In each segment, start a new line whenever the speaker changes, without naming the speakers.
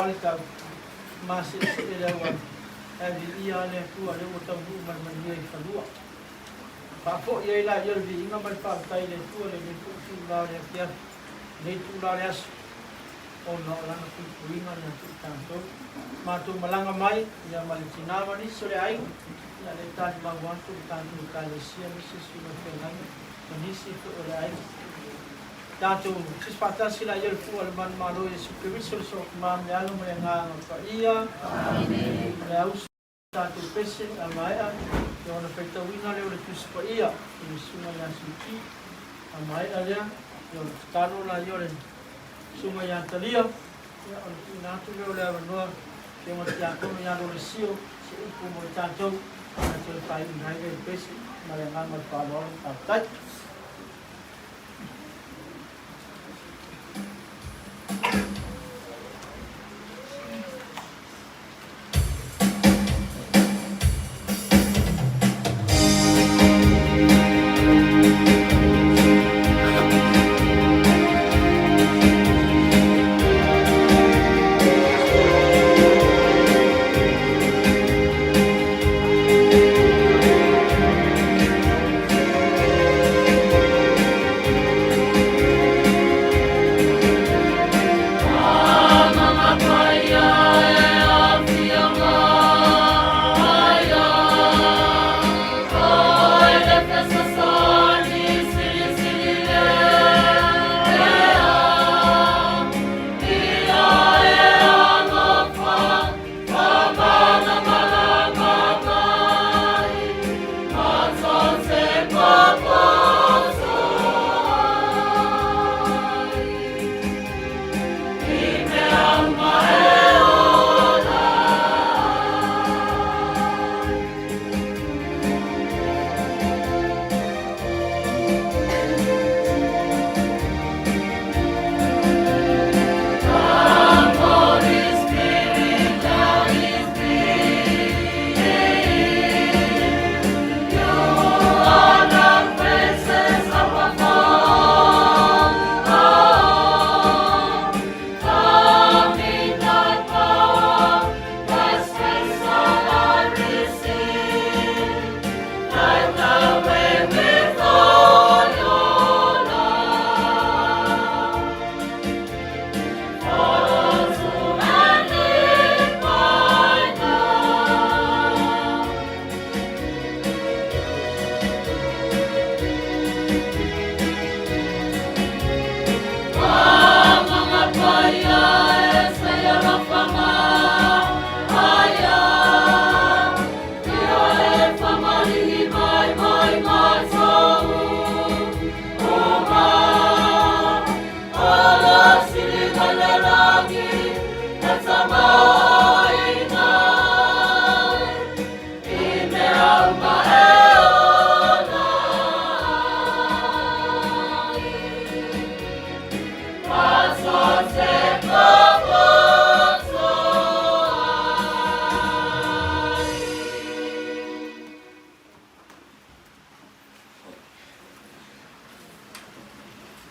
lava le tau maseesee le auala, ae viia lava le Atua lea ua taunuu ma le manuia i fanua. Faafoi ai laia o le viiga ma le faafetai i le Atua i lenei foi itula o le afiafi, lenei itula o le aso, ona o Lana puipuiga ia te i tatou. Matou malaga mai ia ma le tina ma nisi o le aiga, ia lea e talimau atu le tatou Ekalesia aemaise susuga i feagaiga ma nisi foi o le aiga. Tatou sisi faatasi laia o le fua o le manumalo Iesu Keriso le Sootuma ma le Alo ma le Agaga Paia. Amene. Ma le auso tatou pese a maea ia ona faitauina lea o le Tusi Paia i le Susuga ia Suki. A maea lea ia ona tatalo laia o le Susuga ia Talia ia ona tuuina atu lea o le avanoa i le Afioga i le Tiakono ia Lolesio se upu mo i tatou ona toe faaiuina ai lea i le pese ma le agaga o le faaaloalo. Faafetai.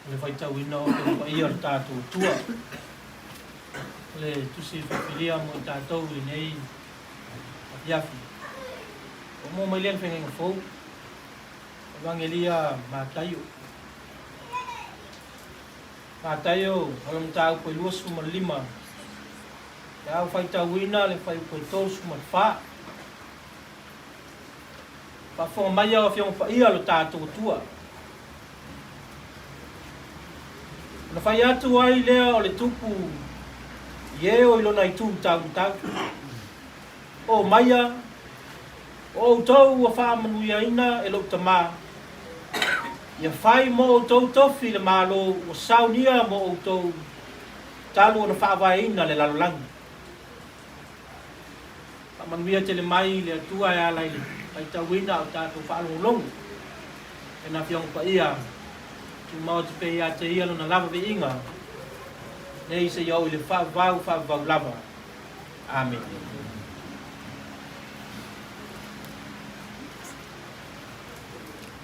O le faitauina o Afioga Paia o le tatou Atua, o le tusi filifilia mo i tatou i lenei afiafi. Ua maua mai lea le Feagaiga Fou, Evagelia Mataio. Mataio, o le mataupu e 25, e au faitauina le fuaiupu e 34. Faafofoga mai au Afioga Paia o le tatou Atua. Ona fai atu ai lea o le tupu i e o i lona itu taumatau, O maia, o outou ua faamanuiaina e lou Tama, ia fai mo outou tofi le Malo ua saunia mo outou talu ona faavaeina le lalolagi. Faamanuia tele mai le Atua e ala i le faitauina o tatou faalogologo e na Afioga Paia, tumau atu pea ia te Ia Lona lava viiga, nei seia oo i le faavavau faavavau lava. Amene.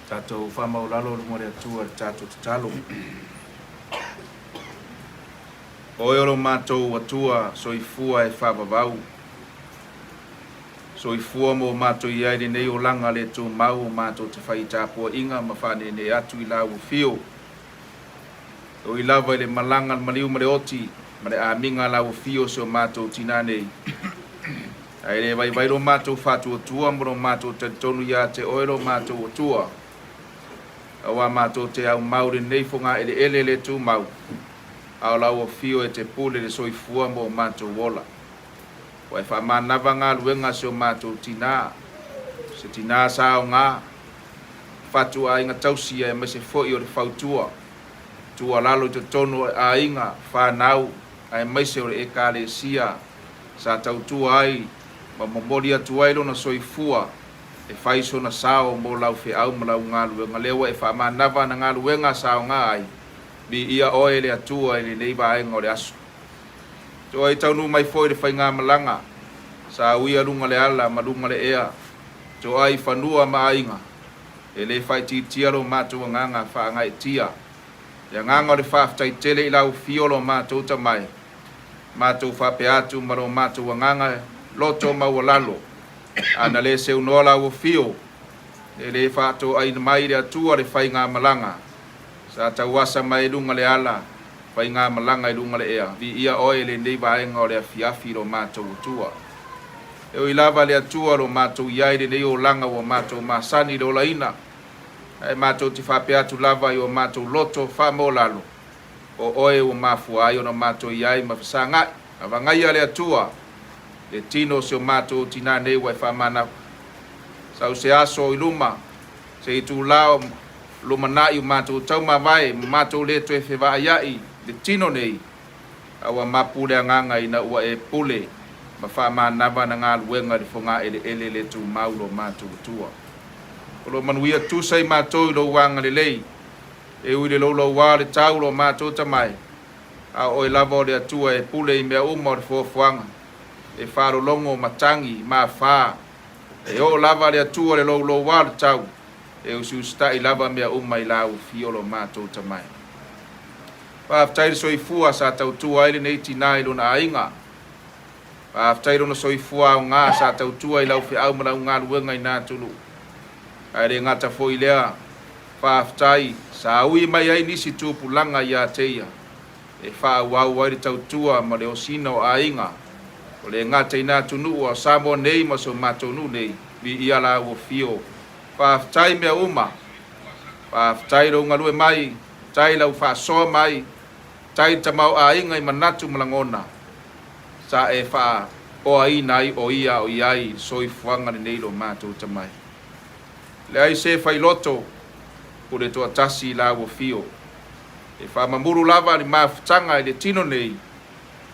Tatou faamaualalo i luma o le Atua i le tatou tatalo. Oe o lo matou Atua soifua e faavavau. Soifua mo matou i ai lenei olaga le tumau o matou te fai tapuaiga ma faaneenee atu i lau afio. E ui lava i le malaga a le maliu ma le oti ma le amiga a lau afio o si o matou tinā nei, ae le vaivai lo matou faatuatua ma lo matou talitonu ia te oe lo matou Atua, Aua matou te aumau lenei fogaeleele le tumau, a o lau afio e te pule le soifua mo matou ola. Ua e faamanava galuega a si o matou tinā, se tinā sa aoga, fatu aiga tausi aemaise foi o le fautua, tuualalo i totonu o aiga, fanau aemaise o le Ekalesia sa tautua ai ma momoli atu ai lona soifua e fai sona sao mo lau feau ma lau galuega lea ua e faamanava ana galuega sa aoga ai, viia oe e le Atua i lenei vaega o le aso. Toa i taunuu mai foi le faigamalaga, sa uia luga le ala ma luga le ea, toa i fanua ma aiga, e le faaitiitia lo matou agaga faagaeetia. Le agaga o le faafetai tele i lau afio lo matou tamae, matou faapea atu ma lo matou agaga loto maualalo, A na le seunoa lau afio, e le faatoaina mai le Atua le faigamalaga sa tauasa mai i luga le ala, faigamalaga i luga le ea. Viia oe i lenei vaega o le afiafi lo matou Atua. E ui lava le Atua lo matou i ai lenei olaga ua matou masani i le olaina, ae matou te faapea atu lava i o matou loto faamaualalo, o oe ua mafua ai ona matou i ai ma fesagai. Avagaia le Atua le tino o si o matou tinā nei ua e faamanava. Sau se aso i luma, se itulā o lumanai o matou taumavae ma matou le toe fevaaia'i le tino nei, a ua mapu le agaga ina ua e pule ma faamanava ana galuega i le fogaeleele le tumau lo matou Atua. O lo manuia tusa i matou i lou agalelei, e ui le loulouā o le tau lo matou tamae, A o oe lava o le Atua e pule i mea uma o le foafoaga, e faalologo, matagi, mafā, e oo lava le Atua le loulouā o le tau, e usiusitaʻi lava mea uma i lau afio lo matou tamae. Faafetai le soifua sa tautua ai lenei tinā i lona aiga. Faafetai lona soifua aoga sa tautua i lau feau ma lau galuega i na atunuu. Ae le gata foi i lea, Faafetai, sa ui mai ai nisi tupulaga ia te ia e faaauau ai le tautua ma le osina o aiga, o le gata i na atunuu a o Samoa nei ma si o matou nuu nei, viia la ua fio. Faafetai mea uma. Faafetai lou galue mai, tai lau faasoa mai, tai le tamaoaiga i manatu ma lagona sa e faaoaina ai o ia o i ai i le soifuaga lenei lo matou tamai. Leai se failoto o le toatasi i lau afio. E faamamulu lava le mafutaga i le tino nei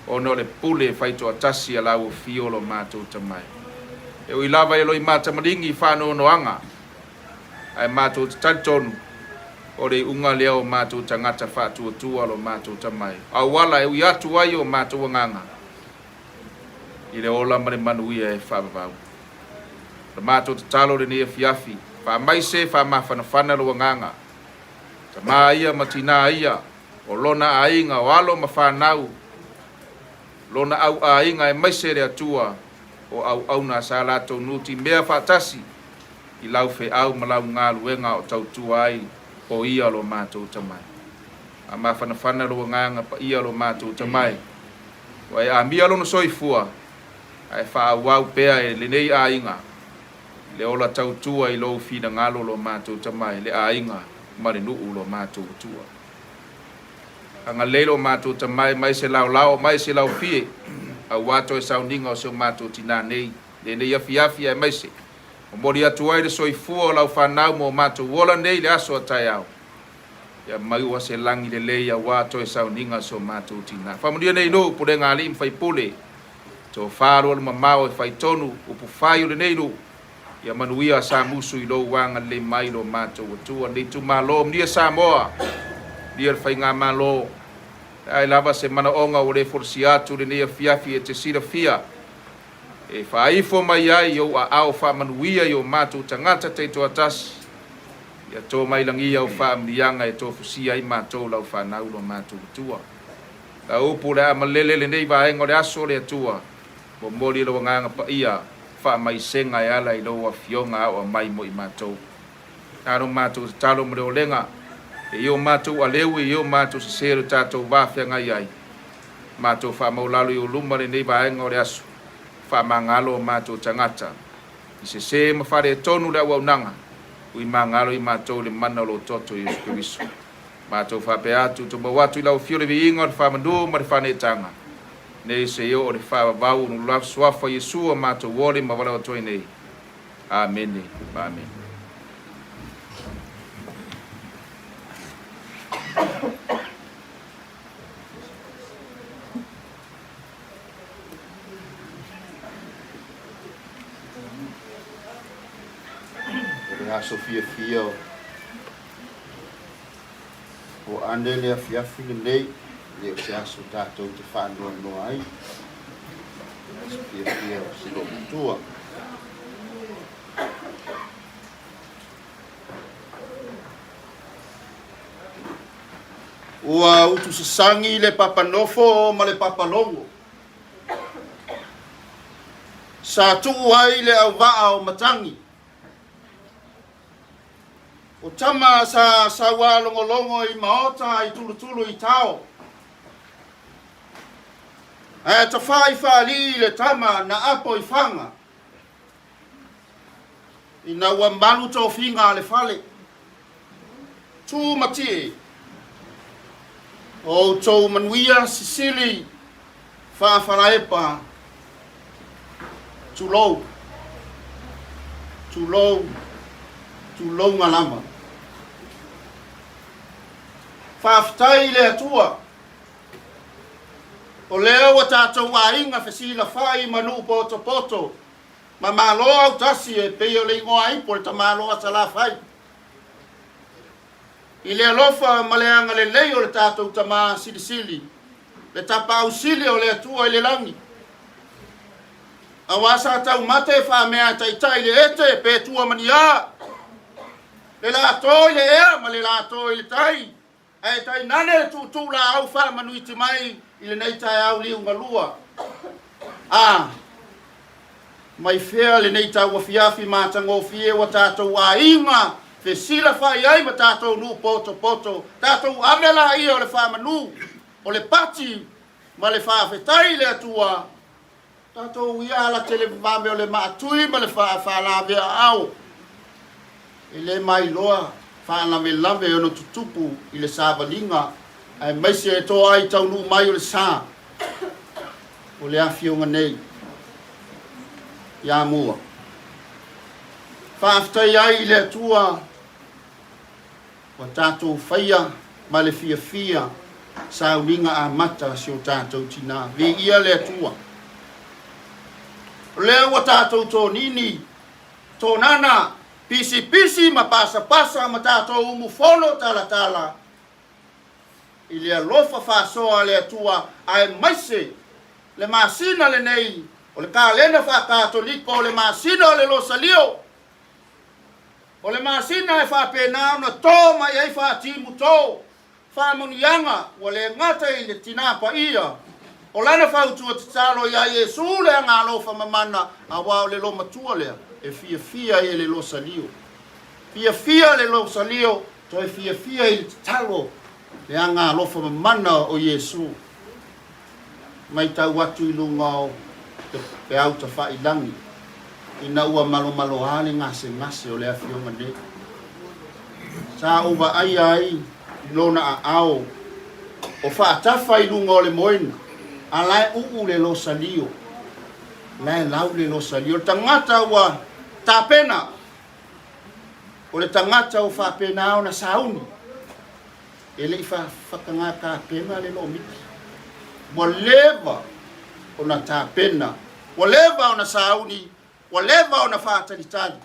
ona o le pule faitoatasi a lau afio lo matou tamae. E ui lava i le loimata maligi i faanoanoaga, ae matou te talitonu o le iuga lea o matou tagata faatuatua lo matou tamae. Auala e ui atu ai o matou agaga i le ola ma le manuia e faavavau. O le matou tatalo lenei afiafi, faamaise faamafanafana lou agaga, tama ia ma tinā ia, o lona aiga, o alo ma fanau, lona au aiga aemaise le Atua o auauna sa latou nutimea faatasi i lau feau ma lau galuega o tautua ai o ia lo matou tamae. Faamafanafana lou agaga paia lo matou tamae, ua e amia lona soifua ae faaauau pea e lenei aiga le ola tautua i lou finagalo lo matou tamae, le aiga ma le nuu lo matou Atua. Agalelei lo matou tamae mai se laolao mai se laofie aua toe sauniga o si o matou tinā nei, lenei afiafi aemaise momoli atu ai le soifua o lau fanau mo matou ola nei le aso a taeao. Ia maua se lagi lelei aua toe sauniga o si o matou tinā. Faamanuia nei nuu, pulega alii ma faipule, tofa alualumamao e fai tonu upu fai o lenei nuu. Ia manuia Samusu i lou agalelei mai lo matou Atua. Lenei itumalo, manuia Samoa, manuia le faigamalo. Leai lava se manaoga ua le folasia atu lenei afiafi e te silafia e faaifo mai ai i ou aao faamanuia i o matou tagata taitoatasi. Ia to mai lagi au faamanuiaga e tofusia ai matou lau fanau lo matou Atua. Lau upu o le a malele lenei vaega o le aso, le Atua, momoli lou Agaga Paia, faamaisega e ala i lou Afioga aoa mai mo i matou. Na lo matou tatalo ma le olega, e i o matou aleu, e i o matou sese lo tatou va feagai ai. Matou faamaulalo i ou luma lenei vaega o le aso, faamagalo o matou tagata. I sese ma faaletonu le auaunaga, ui magalo i matou i le mana o lou Toto Iesu Keriso. Matou faapea atu, tumau atu i lau afio le viiga o le faamanu ma le faaneetaga, nei seia oo le faavavau o le suafa o Iesu a matou ole ma valaau atu ai nei. Amene ma amene.
O le aso fiafia o o ane le afiafi lenei, e le o se aso tatou te faanoanoa ai. Aso fiafia o si loomatua. Ua utusasagi le papanofo ma le papalogo. Sa tuu ai le auvaa o matagi. O tama sa saualogologo i maota i tulutulu i tao. Ae tafai faalii le tama na apo i faga. Ina ua malu tofiga a le fale. Tu ma tie. O outou manuia sisili faafalaepa. Tulou. Tulou. Tulouga lava. Faafetai i le Atua. O lea ua tatou aiga fesilafai ma nuu potopoto ma Malo autasi e pei o le igoa ipo le tamaloa Salafai. I le alofa ma le agalelei o le tatou Tama Silisili, le Tapaau Sili o le Atua i le lagi. Auā sa taumate faamea taitai le ete pe tua ma ni a, le lato i le ea ma le lato i le tai, ae tainane le tuutuu laau faamanuiti mai i lenei taeao liugalua. A, mai fea lenei tauafiafi matagofie ua tatou aiga fesilafai ai ma tatou nuu potopoto, tatou ave laia o le faamanu, o le pati ma le faafetai i le Atua, tatou ia ala televavave o le maatui ma le faalavea-aao, e le mailoa faalavelave e ono tutupu i le savaliga aemaise e toa ai taunuu mai o le sa o le afioga nei ia mua. Faafetai ai i le Atua ua tatou faia ma le fiafia sauniga amata a si o tatou tinā. Viia le Atua. O lea ua tatou tonini, tonana, pisipisi ma pasapasa ma tatou umufono talatala i le alofa faasoa a le Atua aemaise le masina lenei o le kalena faa-Katoliko o le masina o le Losalio. O le masina e faapena ona to mai ai faatimu to, faamanuiaga ua le gata i le Tina Paia, o lana fautua tatalo iā Iesu le agaalofa mamana, auā o le lomatua lea e fiafia ai e le Losalio. Fiafia le Losalio, toe fiafia i le tatalo le agaalofa mamana o Iesu. Matau atu i luga o te peau tafailangi ina ua malomaloa le gasegase o le afioga nei. Sa ou vaaia ai i lona aao o faatafa i luga o le moena, a la e uu le losalio, la e lau le losalio. O le tagata ua tapena, o le tagata ua faapena ona sauni. E le i faafakaga tapena le loomiti. Ua leva ona tapena, ua leva ona sauni, ua leva ona faatalitali.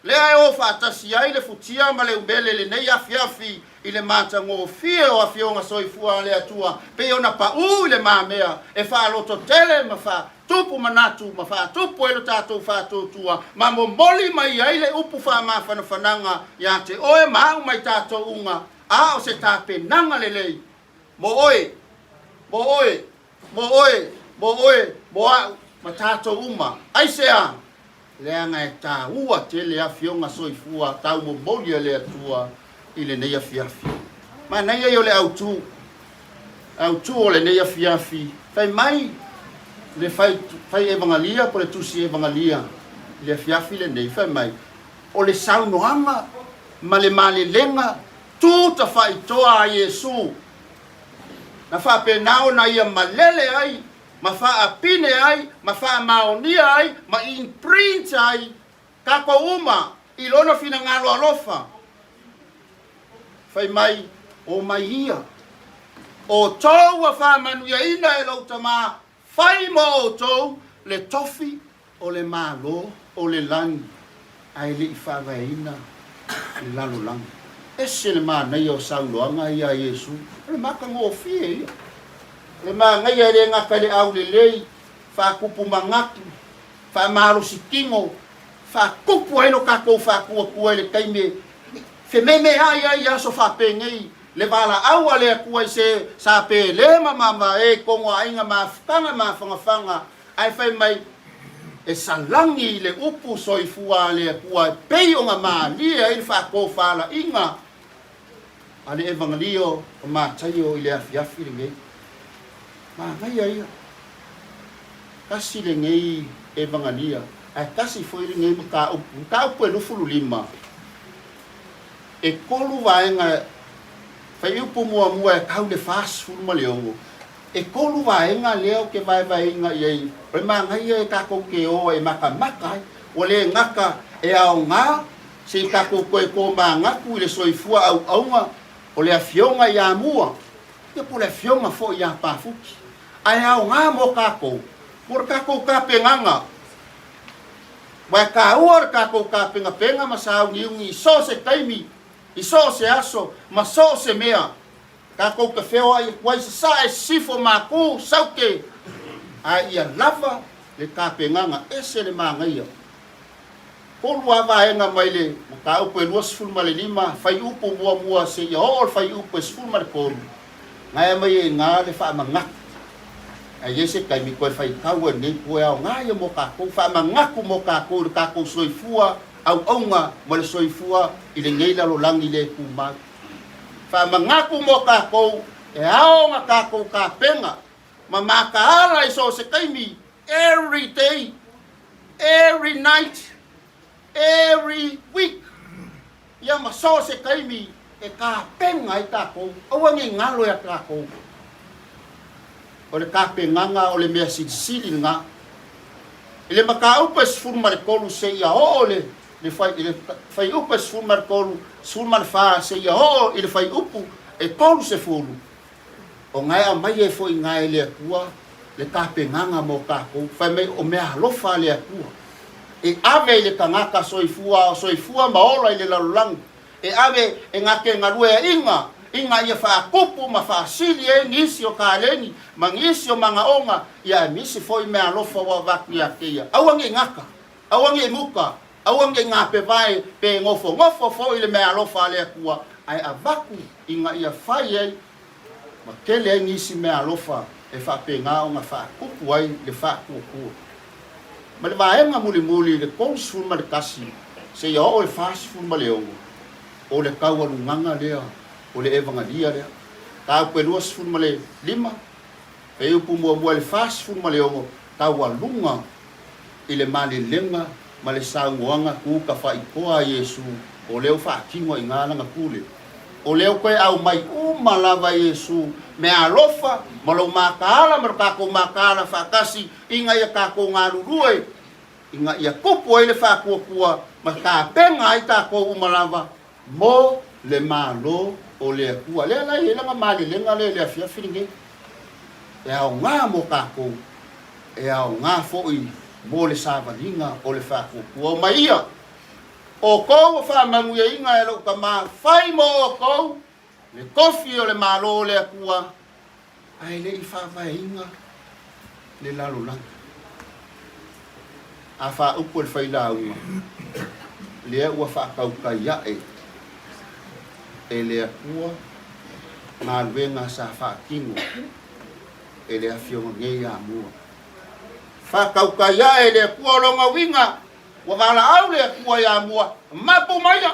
Lea e o faatasi ai le futia ma le umele i lenei afiafi i le matagofie o Afioga Soifua a le Atua pei ona pau i le mamea e faalototele ma faatupu manatu ma faatupu ai lo tatou faatuatua ma momoli mai ai le upu faamafanafanaga ia te oe ma au mai tatou uga, a o se tapenaga lelei mo oe. Mo oe, mo oe, mo oe, mo a'u, ma tatou uma. Aisea? Leaga e taua tele afioga soifua taumomoli a le Atua i lenei afiafi. Manaia ia o le autu, autu o lenei afiafi, fai mai le fai, fai evagalia po le tusi evagalia i le afiafi lenei, fai mai, o le saunoaga ma le malelega tu tafaitoa a Iesu, na faapena ona ia malele ai ma faapine ai ma faamaonia ai ma imprint ai tatou uma i Lona finagalo alofa. Fai mai, Omai ia, outou ua faamanuiaina e lou Tama, fai mo outou le tofi o le Malo o le lagi, ae le i faavaeina le lalolagi. Ese le manaia o saunoaga ia a Iesu, o le matagofie ia. O le manaia e le gata i le aulelei, faatupu manatu, faamalosi tino, faatupu ai lo tatou faatuatua i le taimi e fememeai ai i aso faapenei le valaau a le Atua i se sa pele ma mavae i tonu a aiga mafutaga mafanafana, ae fai mai, E salagi i le upu soifua a le Atua e pei ona malie ai le faatofalaiga a le Evangelio o Mataio i le afiafi lenei. Manaia ia. Tasi lenei Evangalia, ae tasi foi lenei mataupu, mataupu e 25. E tolu vaega, fuaiupu muamua e tau le 46, e tolu vaega lea ou te vaevaeina i ai, o le manaia e tatou te o e matamata ai, ua le gata e aoga se i tatou toe tomanatu i le soifua auauna o le Afioga ia Mua, ia po o le Afioga foi ia Pafuti. Ae aoga mo tatou, mo le tatou tapenaga. Aua e taua le tatou tapenapena ma sauniuni i so o se taimi, i so o se aso, ma so o se mea. Tatou te feoai atu ai sasae, sisifo, maku, saute, ae ia lava le tapenaga. Ese le manaia. Tolu lava vaega mai le mataupu e 25, fuaiupu muamua seia oo le fuaiupu e 13, na e aumai ai ina le faamanatu. Ae i ai se taimi toe faitau ai lenei pua e aoga ia mo tatou, faamanatu mo tatou i le tatou soifua auauna ma le soifua i lenei lalolagi le tumau. Faamanatu mo tatou e ao ona tatou tapena ma mataala i so o se taimi, every day, every night, every week, ia ma so o se taimi e tapena ai tatou, aua ne i galo ia tatou. O le tapenaga o le mea silisili lena. I le mataupu e 13 seia oo i le fuaiupu e 13, 14 seia oo i le fuaiupu e 30, O na e aumai ai foi ina e le Atua le tapenaga mo tatou, fai mai o meaalofa a le Atua e ave i le tagata soifua o soifua ma ola i le lalolagi, e ave e na te galueaiina ina ia faatupu ma faasili ai nisi o taleni ma nisi o manaoga, ia aemaise foi meaalofa ua avatu ia te ia. Aua ne i gata, aua ne i muta, aua ne i gapevae pe nofonofo foi le meaalofa a le Atua, ae avatu ina ia fai ai ma tele ai nisi meaalofa e faapena ona faatupu ai le faatuatua. Ma le vaega mulimuli i le 31 seia oo i le 46, o le taualugaga lea o le Evagalia lea. Mataupu e 25, fuaiupu muamua i le 46, taualuga i le malelega ma le saunoaga tu tafaitoa a Iesu, o lea ua faatino i ina lana pule. O lea ua toe aumai uma lava Iesu meaalofa ma lou mataala ma lo tatou mataala faatasi ina ia tatou galulue ina ia tupu ai le faatuatua ma tapena ai tatou uma lava mo le Malo o le Atua. Lea la e i ai lana malelega lea i le afiafi lenei. E aoga mo tatou, e aoga foi mo le savaliga o le faatuatua. Omai ia, outou ua faamanuiaina e lou Tama, fai mo outou le tofi o le Malo o le Atua, ae le i faavaeina le lalolagi. A faaupu e le failauga, lea ua faatautai ae e le Atua galuega sa faatino. e le Afioga nei Amua. Faatautai ae e le Atua o lona uiga, ua valaau le Atua ia Amua, Mapu maia!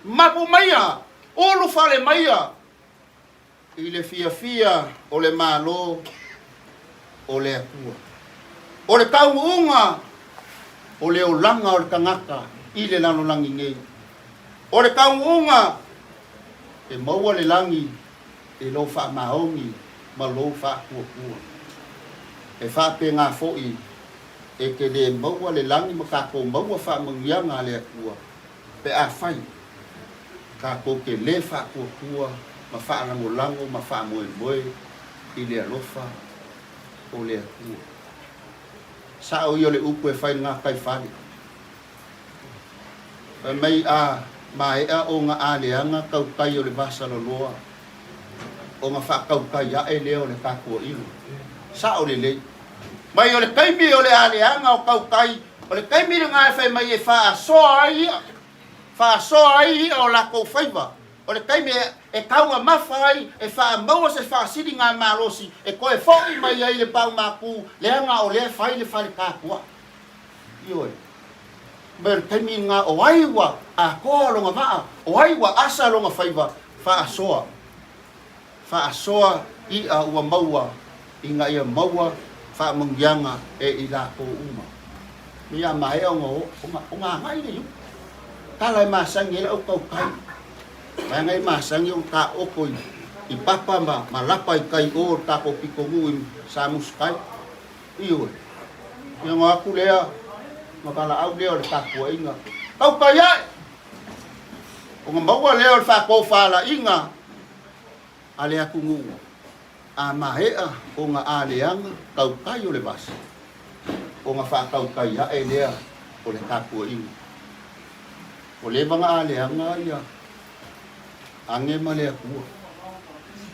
Mapu maia! Ulufale maia i le fiafia o le Malo o le Atua. O le taunuuga o le olaga o le tagata i le lalolagi nei. O le taunuuga e maua le lagi i lou faamaoni ma lou faatuatua. E faapena foi e te le maua le lagi ma tatou maua faamanuiaga a le Atua pe afai tatou te le faatuatua ma faalagolago ma faamoemoe i le alofa o le Atua. Sao ia o le upu e fai i le gataifale. Fai mai a maea ona aleaga tautai o le vasaloloa, ona faatautai ae lea o le tapuaiga. Sao lelei. Mai o le taimi o le aleaga o tautai, o le taimi lena e fai mai e faasoa ai i'a, faasoa ai i'a o latou faiva. O le taimi e taugamafa ai, e faamaua se faasiligamalosi e toe fo'i mai ai le paumatu, leaga o lea e fai le fale tapuai. Ioe. Mai o le taimi lena o ai ua atoa lona vaa, o ai ua asa lona faiva, faasoa. Faasoa i'a ua maua ina ia maua faamanuiaga e i latou uma. Ia maea ona ona agai le iuta. Tala e masani ai le au tautai. Vaega e masani ona taoto i papa ma lapa i tai o le tatou pitonuu i Samusutai. Ioe. Ia ona o atu lea, ona valaau lea o le tapuaiga. Tautai ae! Ona maua lea o le faatofalaiga a le atunuu a maea ona aleaga tautai o le vasa, ona faatautai ae lea o le tapuaiga. Ua leva ona aleaga ia Age ma le Atua.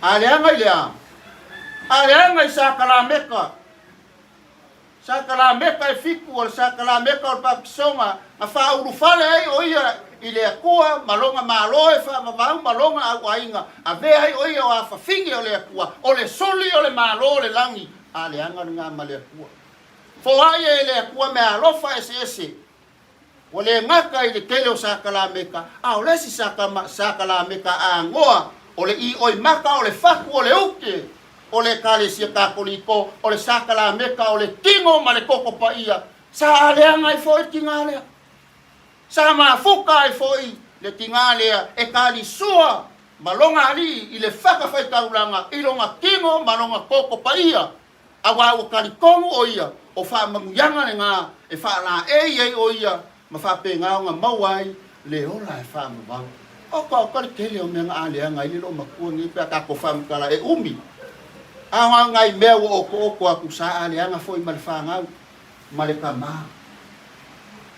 Aleaga i le a? Aleaga i Sakalameka. Sakalameka e fitu, o le Sakalameka o le Pakisoga, na faaulufale ai o ia i le Atua ma lona Malo e faavavau ma lona auaiga, avea ai o ia o afafine o le Atua, o le suli o le Malo o le lagi, aleaga lena ma le Atua. Foai e le Atua meaalofa eseese Ua le gata i le tele o sakalameka, a o le isi sakalameka agoa, o le ioimata, o le fatu, o le ute o le Ekalesia Katoliko, o le sakalameka o le tino ma le toto paia, sa aleaga ai foi le tiga lea. Sa mafuta ai foi le tiga lea e talisua ma lona alii i le fatafaitaulaga i lona tino ma lona toto paia. Aua ua talitonu ʻo ia, o faamanuiaga lena e faalaei ai ʻo ia ma faapena ona maua ai le ola e faavavau. Oka oka le tele o mea na aleaga ai le loomatua nei pe a tatou faamatala e umi. A o nai mea ua otooto atu sa aleaga foi ma le fanau ma le tama.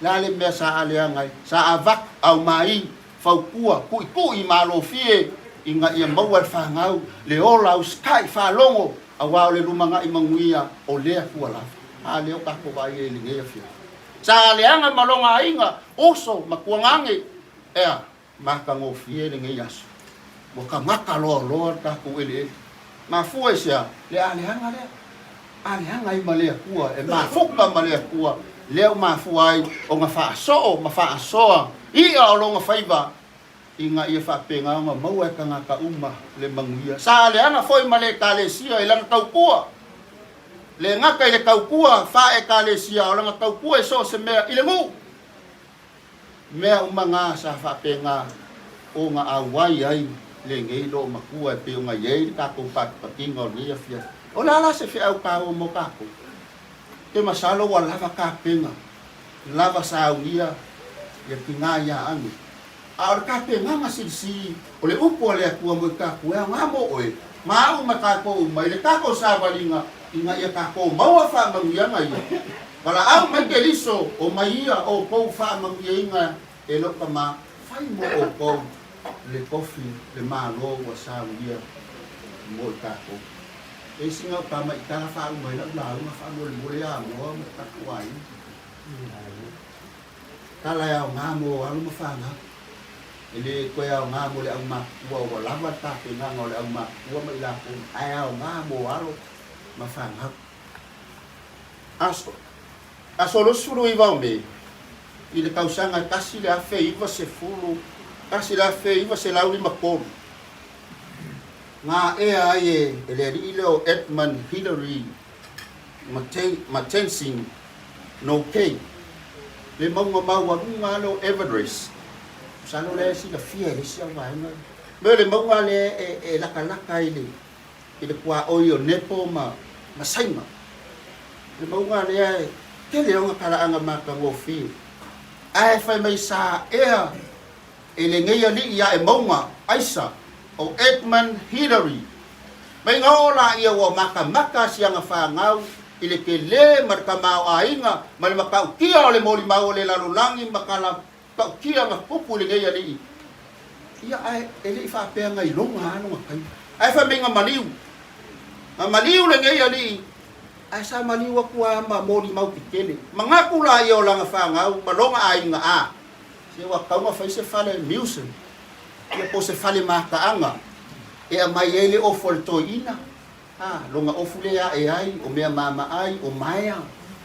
Le a le mea sa aleaga ai? Sa avatu, aumai, fautua, tuitui malofie ina ia maua e le fanau le ola usitai faalogo aua o le lumanai manuia o lea fua lava. A lea o tatou vaai ai i lenei afiafi. Sa aleaga ma lona aiga, uso ma tuagane, ea, Matagofie lenei aso. Ua tagata loaloa le tatou eleele. Mafua i se a? Le aleaga lea. Aleaga ai ma le Atua, e mafuta ma le Atua, lea ua mafua ai ona faasoo ma faasoa i'a o lona faiva ina ia faapena ona maua e tagata uma le manuia. Sa aleaga foi ma le Ekalesia i lana tautua. Le gata i le tautua faa-Ekalesia, a o lana tautua i so o se mea i le nuu. Mea uma na sa faapena ona auai ai lenei loomatua e pei ona i ai le tatou patipatiga o lenei afiafi. O le a la se feau taua mo tatou? Ou te masalo ua lava tapena, lava saunia ia tina ia ane. A o le tapenaga silisili o le upu a le Atua mo i tatou e aoga mo oe ma au ma tatou uma i le tatou savaliga ina ia tatou maua faamanuiaga ia. Valaau mai Keriso, o mai ia outou faamanuiaina e lou tama, fai mo outou le tofi le Malo ua saunia mo i tatou. E sina ou tama i tala faauma ai lau lauga faamolemole ia Amoa ma le tatou aiga. Tala e aoga mo alo ma fanau. E le toe aoga mo le aumatutua ua lava le tapenaga o le aumatutua ma i latou, ae aoga mo alo ma fanau. Aso, aso 29 o Me, i le tausaga e 1990, 1953, Gaea ai e le alii lea o Edmund Hillary ma Tenzing Norgay le mauga maualuga lava lea o Everest. Masalo o lea e silafia e le isi au vaega. Mea o le mauga lea e latalata i le tuaoi o Nepal ma Saina. Le mauga lea e tele ona talaaga matagofie. Ae fai mai sa ea E lenei alii ae mauga aisa o Edmund Hillary. Mai na oo laia ua matamata siaga fanau i le tele ma le tamaoaiga ma le matautia o le molimau o le lalolagi ma tala tautia na tupu i lenei alii. Ia ae e le i faapea na iloga a lona taimi. Ae fai mai na maliu. Na maliu lenei alii ae sa maliu atu a ma molimau tetele. Manatu laia o lana fanau ma lona aiga a. Se ua tatau ona fai se fale museum ia po o se fale mataaga e aumai ai le ofu a le toeaina, a, lona ofu lea e ae ai, o mea maamaai, o maea,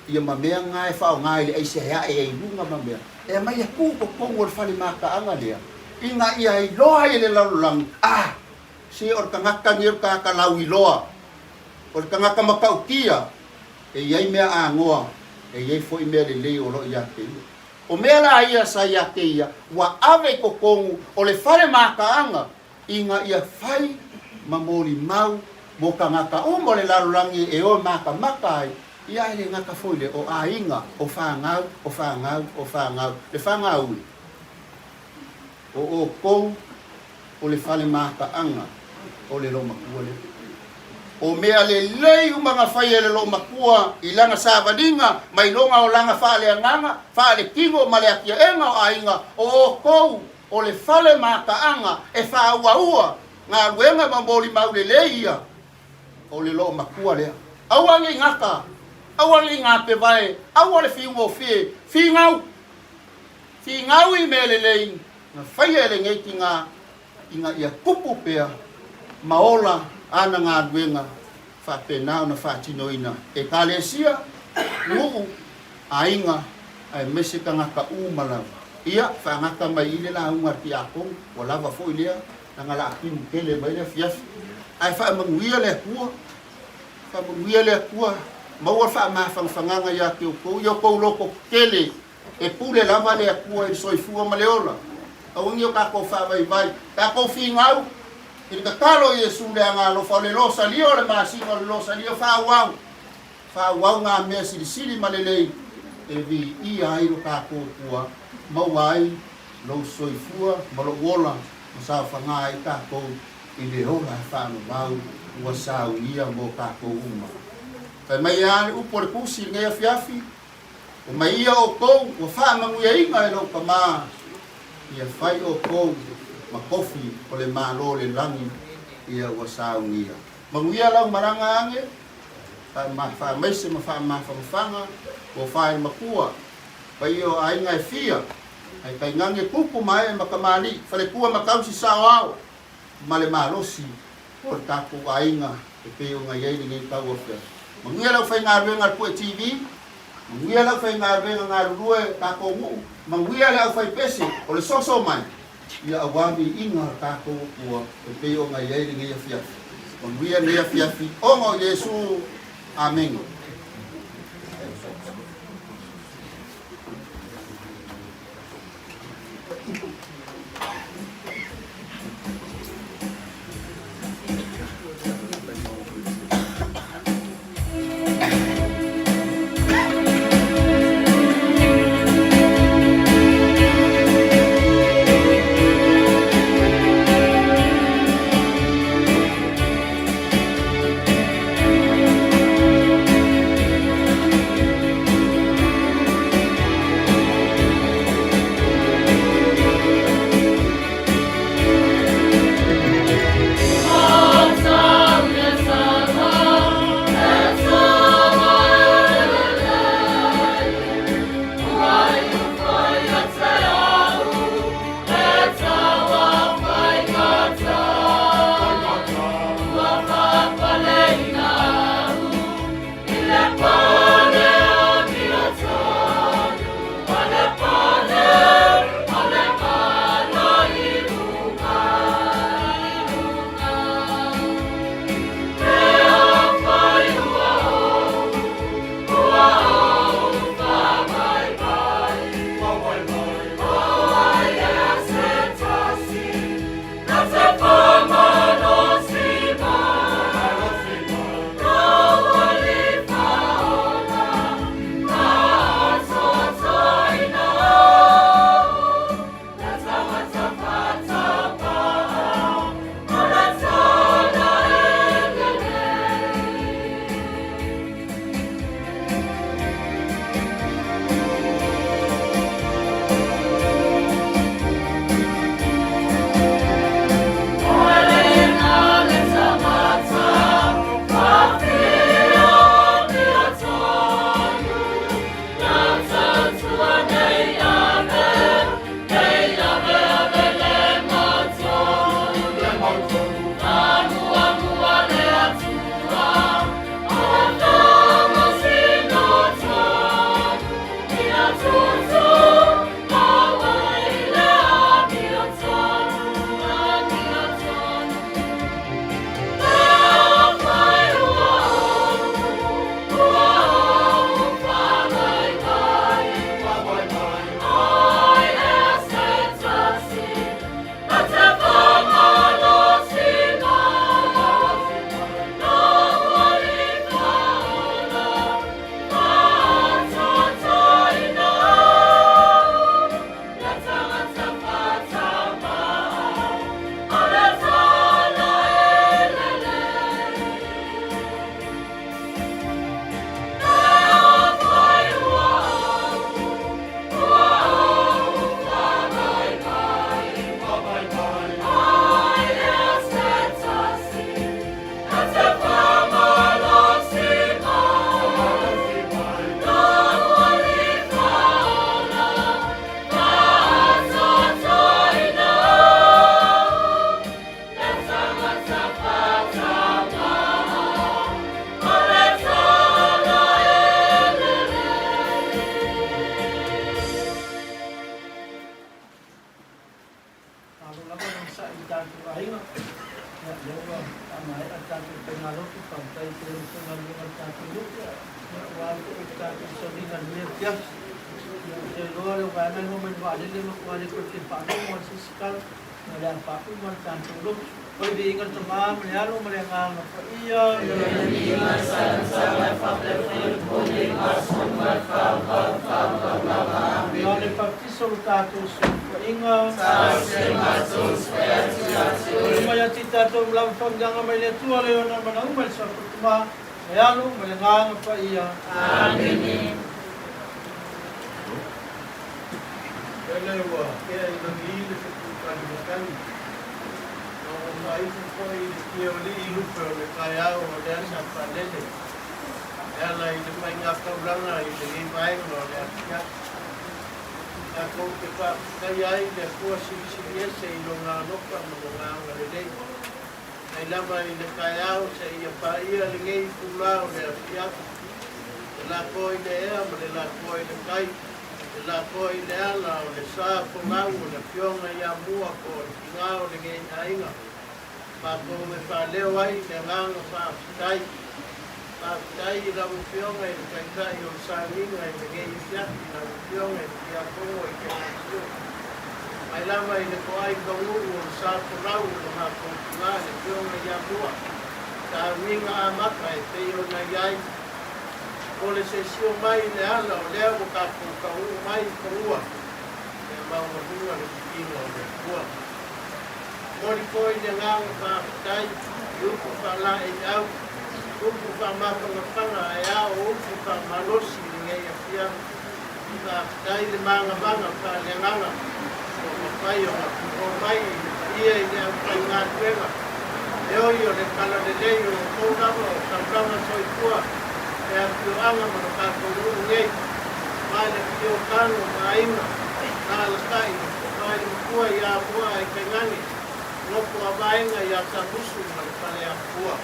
ia ma mea na e faaaoga i le aisa e ae ai i luga ma mea, e aumai e tu i totonu o le fale mataaga lea, ina ia iloa ai e le lalolagi, a, se o le tagata lenei o le tagata lauiloa, o le tagata matautia, e i ai mea anoa, e i ai foi mea lelei o lo o ia te ia. O mea la ia sa ia te ia, ua ave i totonu o le fale mataaga ina ia fai ma molimau mo tagata uma o le lalolagi e o e matamata ai, ia ae le gata foi lea, o aiga, o fanau, o fanau, o fanau, le fanau e, o outou o le fale mataaga o le loomatua lea. O mea lelei uma na fai e le loomatua i lana savaliga mai lona olaga faaleagaga, faaletino ma le atiaega o aiga, o outou o le fale mataaga e faauaua galuega ma molimau lelei ia o le loomatua lea. Aua nei gata, aua nei gapevae, aua le fiugofie, figau, figau i mea lelei Na faia e lenei tina ina ia tupu pea ma ola ana galuega faapena ona faatinoina e Ekalesia, nuu, aiga aemaise tagata uma lava. Ia, faagata mai i le lauga a le Tiakono, ua lava foi lea, leaga la timu tele mai le afiafi. Ae faamanuia le Atua, faamanuia le Atua, maua le faamafanafanaga ia te outou, ia outou loto tetele E pule lava le Atua i le soifua ma le ola. Aua nei o tatou faavaivai, tatou finau i le tatalo o Iesu le Agaalofa o le losalia o le masina o le losalia faaauau, faaauau ngā mea silisili ma lelei e viia ai lo tatou Atua, maua ai lou soifua ma lou ola ma saofagā ai tatou i le ola e faavavau ua saunia mo tatou uma. Fai mai a le upu a le Tusi i lenei afiafi, Omai ia outou ua faamanuiaina e lou Tama, ia fai outou ma tofi o le Malo o le lagi ia ua saunia. Manuia lau malaga ane, faamaise ma faamafanafana ua fa e le Matua, paia o aiga e fia, ae tainane tupu ma ee ma tamalii, faletua ma tausi saoao ma le malosi o le tatou aiga e pei ona i ai lenei tauafiafi. Manuia le aufaigaluega a le Pue TV, manuia le aufaigaluega galulue o tatou nuu, manuia le aufaipese o le soso mai ia aua viiga o le tatou Atua e pei ona i ai lenei afiafi. Manuia lenei afiafi ona o Iesu. Amene.
tatou sauniga i lenei afiafi. Ia, ou te iloa le vaega lea mai le vaalele matua le toe fia faalogo lava i se isi tala, ia o le a faauma le tatou lotu. O le viiga i le Tama ma le Alo ma le Agaga Paia. Ia le Papatiso o le tatou Soifuaiga. Uma ia te tatou lava faamanuiaga mai le Atua le ona mana uma i le Suafa Tama, le Alo ma le Agaga Paia. Amene.
Lele ua tea i lagi le fetuukali matagi, ma ua faaifu foi le tieolii i lupe o le taeao o lea sa faalele e ala i le faigataulaga i lenei vaega o le afiafi. Tatou te faafetaia ai le Atua Silisili Ese i Lona alofa ma Lona agalelei. Mai lava i le taeao seia paia lenei itula o le afiafi, le lapoa i le ea ma le lapoa i le tai, le lapoa i le ala o le sa folau o le Afioga ia Mua po o le tiga o lenei aiga, matou e faaleo ai le agaga faafetai. Faafetai i lau Afioga i le Taitai o le Sauniga i lenei afiafi, lau Afioga i le Tiakono i Kenasio. Mai lava i le toai taunuu o le sa folau o le matou tina le Afioga ia Mua, sauniga amata e pei ona i ai. O le sesio mai i le ala o lea ua tatou taunuu mai i fanua, ia maualuga le viiga o le Atua. Momoli foi le agaga faafetai i upu faalaeiau, upu faamafanafana ae a o upu faamalosi i lenei afiafi. Faafetai le magamaga faaleagaga ua mafai ona tuuo mai i le paia i le aufaigaluega. E oi o le talalelei o outou lava o taulaga soifua le afioaga ma lo tatou nuu nei. Mai le afio o Tano ma Aiga na alatai le tofa i le matua ia Amoa ae tainane nofo a vaega ia Samusu ma le Faleapua.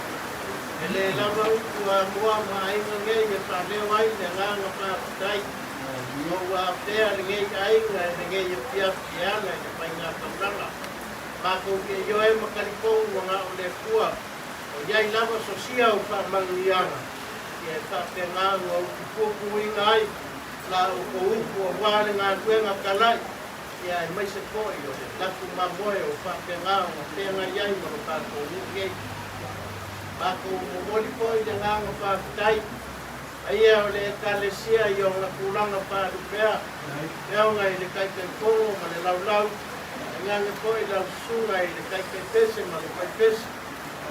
E le lava upu a Amoa ma Aiga nei e faaleo ai le agaga faafetai ina ua afea lenei aiga e lenei afiafi e ala i le faigataulaga. Matou te ioe ma talitonu ua na o le Atua o i ai lava sosia o faamanuiaga, ia e faapena ona utupuapuaina ai la outou upu aua le galuega talai, ia aemaise foi o le lafu mamoe o faapena ona feagai ai ma lo tatou nuu nei. Matou momoli foi le agaga faafetai paia o le Ekalesia i ona tulaga faalupea, feoga i le Taitaifono ma le Laulau, tainane foi lau susuga i le Taitaipese ma le Faipese.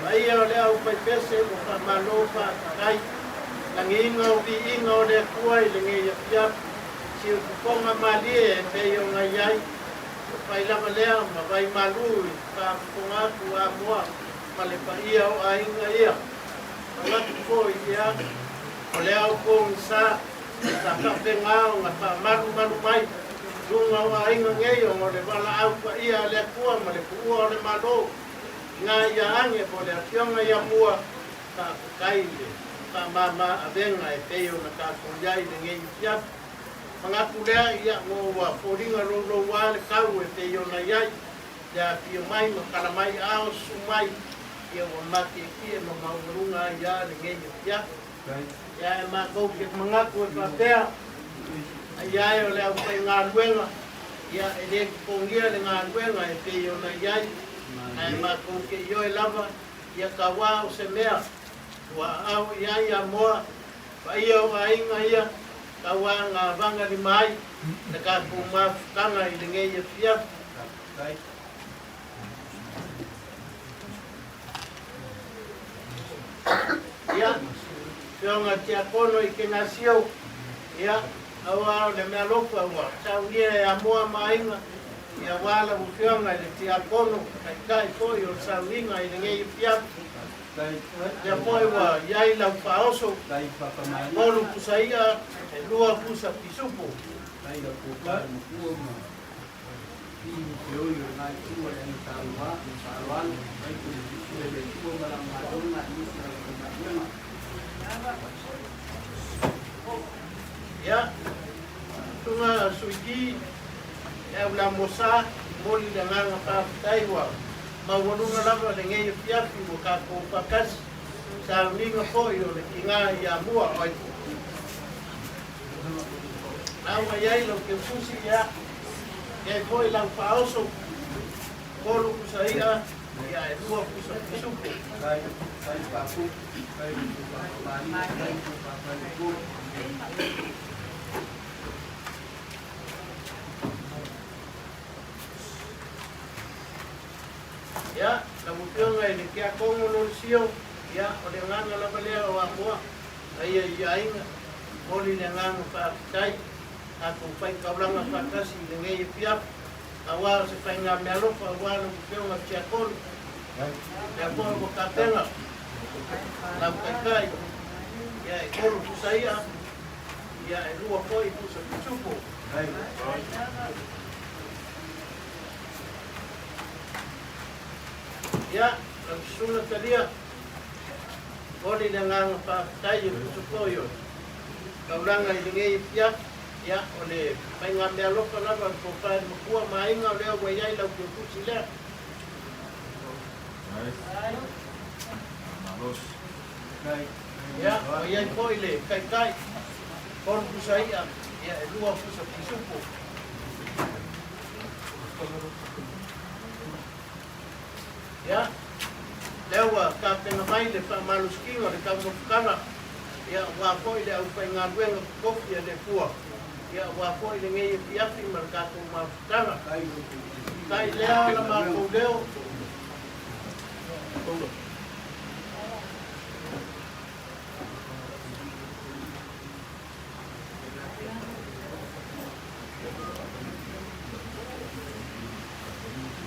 Paia o le aufaipese ua faamalo faafetai. Lagiina o viiga o le Atua i lenei afiafi, siufofoga malie e pei ona i ai. Ua fai lava lea ma vai malu i le faafofoga atu a Amoa ma le paia o aiga ia. Manatu foi ia, o le ao pogisa sa faapena ona faamalumalu mai luga o aiga nei ona o le valaau paia a le Atua ma le puua o le Malo. Ina ia age po le Afioga ia Mua, faafetai i le faamama avega e pei ona tatou i ai i lenei afiafi. Manatu lea, ia, mo ua foliga louloua le tau e pei ona i ai, le afio mai ma tala mai ao susu mai, ia ua matietie ma maualuga ai a lenei afiafi. Ia e matou te manatu e faapea, ai ae o le aufaigaluega, ia e le totogia le galuega e pei ona i ai, ae matou te ioe lava, ia tauā o se mea ua aao i ai Amoa, paia o aiga ia, tauā na vagalima ai le tatou mafutaga i lenei afiafi. Ia, Afioga Tiakono i Kenasio, ia, aua o le mealofa ua saunia e Amoa ma Aiga, ia aua lau Afioga i le Tiakono, Taitai foi o le sauniga i lenei afiafi. Lea foi ua i ai lau faaoso, 3 pusa i'a, e 2 pusa pisupo. Ia, Susuga Suiki, e au la Mosa, momoli le agaga faafetai ua maualuga lava lenei afiafi ua tatou faatasi, sauniga foi o le tiga ia mua. Oi. La ua i ai lau teufusi, ia, i ai foi lau faaoso, tolu pusa i'a, ia e lua pusa pisupo. Ia, lau Afioga i le Tiakono Lolesio, ia, o le agaga lava lea o Amoa, a ia i aiga, momoli le agaga faafetai, tatou faitaulaga faatasi i lenei afiafi, aua o se faigamealofa aua lau Afioga i le Tiakono, lea foi ua tapena lau taitai, ia, e tolu pusa i'a, ia, e lua foi pusa pisupo. Ia, lau Susuga Talia, momoli le agaga faafetai e tusa foi o le taulaga i lenei afiafi. Ia, o le faigamealofa lava o le tofa i le Matua ma aiga o lea ua i ai lau teutusi lea. Ia, ua i ai foi le taitai, tolu pusa i'a, ia e lua pusa pisupo. Ia, lea ua tapena mai le faamalositino o le taumafataga, ia, aua foi le aufaigaluega totofi a le Atua, ia, aua foi lenei afiafi ma le tatou mafutaga. Tai lea la matou leo.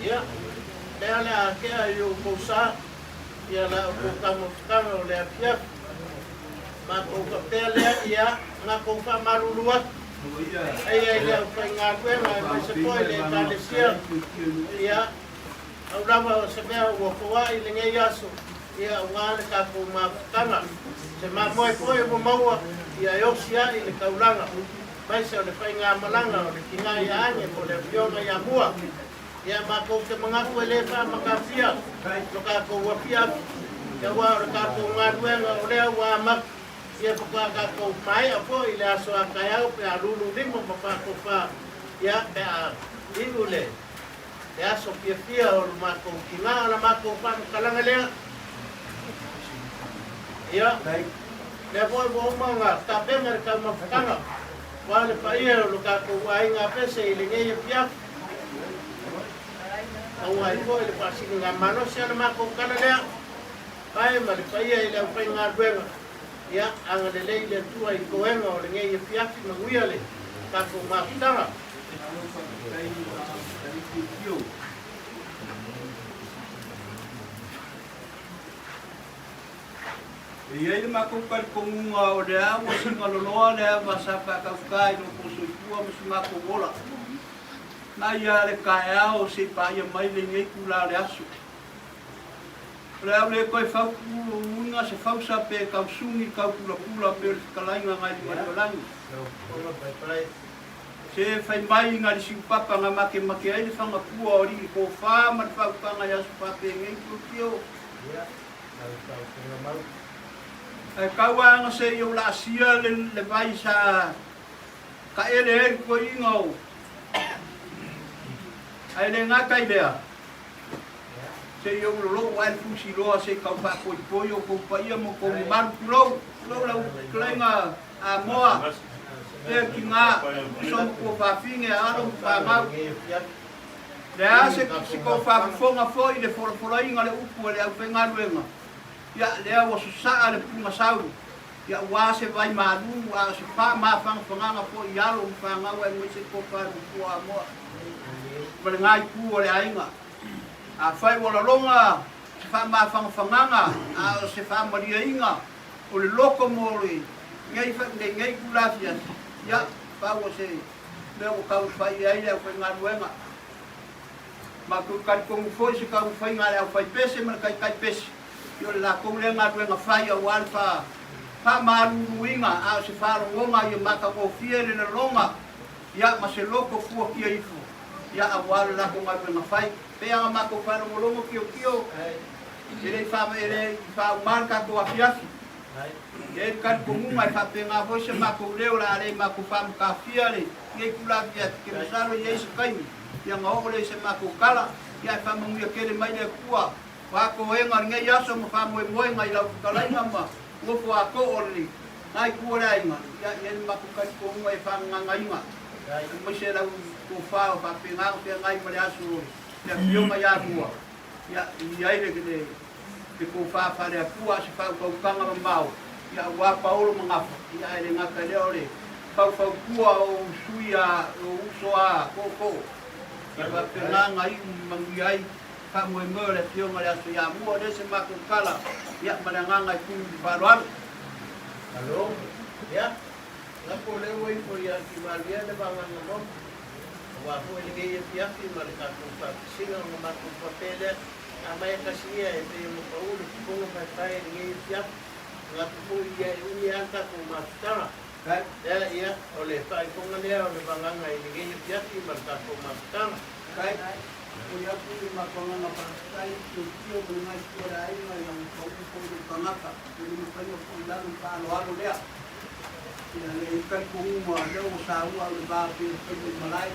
Ia, lea le a tea i outou sa, ia la outou taumafataga o le afiafi. Matou faapea lea, ia, matou faamalulu atu, eia i le aufaigaluega aemaise foi le Ekalesia, ia, Pau lava o se mea ua foai i lenei aso, ia aua le tatou mafutaga. Se mamoe foi ua maua, ia e osi ai le taulaga, aemaise o le faigamalaga o le tina ia Ane po o le Afioga ia Mua. Ia matou te manatu e le faamatafia lo tatou afiafi, ia aua o le tatou galuega o lea ua amata, ia faatoa tatou maea foi i le aso a taeao pe a lulu lima ma faatofa, ia pe a iu le Le aso fiafia o lo matou tina o la matou faamatalaga lea. Ia, lea foi ua uma ona tapena le taumafataga aua le paia o lo tatou aiga pese i lenei afiafi. Maua ai foi le faasiligamalosi a le matou tala lea, pae ma le paia i le aufaigaluega. Ia, agalelei le Atua i toega o lenei afiafi, manuia le tatou mafutaga.
E i ai le matou talitonuga o lea ua sigaloloa le ava sa faatauta i lo outou soifua ma so matou ola, mai lava le taeao seia paia mai lenei itula o le aso. O le a le toe fautuina se fausa pe tausuni taupulapula pe o le fetalaiga nai Limaliolangi. Se fai mai na le siupapa na makemake ai le fagapua o alii tofa ma le fautaga i aso faapenei kiokio. Ae tau a na se i ou laasia le vai sa taele ai le tuaiga o Ae le gata i lea, se i ou lolou ae le fusiloa se i tau faapoipoi outou paia ma outou mamalu. Tulou, tulou lau fetalaiga Amoa, lea tina, uso ma tuafafine, alo ma fanau. Le a se se tou faafofoga foi i le folafolaina o le upu a le aufaigaluega, ia, lea ua sosaa le pugasau, ia ua se vai malu, a o se faamafagafagaga foi i alo ma fanau aemaise le tofa lupua Amoa ma lena itu o le aiga. Afai ua laloga se faamafagafagaga a o se faamalieina o le loto mo lenei lenei itula afiafi, ia, pau o se mea ua taumafai i ai le aufaigaluega. Matou talitonu foi se taumafaiga a le aufaipese ma le taitaipese, ia o le latou lea galuega fai aua le faamaluluina, a o se faalogoga ia matagofie le laloga, ia ma se loto fuatia ifo, ia aua le latou galuega fai. Pei lava ona matou faalogologo kiokio, e le i faauma le tatou afiafi.
E i ai le talitonuga e faapena foi se matou leo o le a le matou faamatafia lenei itula afiafi, ke masalo e i ai se taimi ia ona oo lea i se matou tala, ia ae faamanuia tele mai le Atua o a toega o lenei aso ma faamoemoega i lau fetalaiga ma nofo atoa o lena itu o le aiga, ia e i ai le matou talitonuga e faagagaina aemaise lau tofa o faapena ona feagai ma le aso o le afioga ia Mua, ia e i ai le te tofa faale-Atua a se faautautaga mamao, ia aua Paolo ma Gafa, ia ae le gata i lea o le faufautua o ou sui a o uso a tootoo, ia faapena ona iu manuia ai faamoemoe o le Afioga i le Aso ia Mua. O lea se matou tala, ia ma le agaga e tuli i le faaaloalo.
Malo. Ia, lafo lea ua ifo ia Timalia le vagana moa, aua foi lenei afiafi ma le tatou faatasiga ona matou faapea lea, A mai e tasi ia e pei ona pau le fofoga paepae i lenei afiafi, manatu foi ia e umi lava le tatou mafutaga. Lea, ia, o le faaifoga lea o le vagana i lenei afiafi ma le tatou mafutaga.
Kai, Momoli atu le matou agaga faafetai i le tilotilo ma le gaifua o le aiga i lau pau foi lou tagata, e le mafai ona tuu i lalo le faaaloalo lea. Ia le talitonuga lea ua saua au i le va pei o le faiva i malae.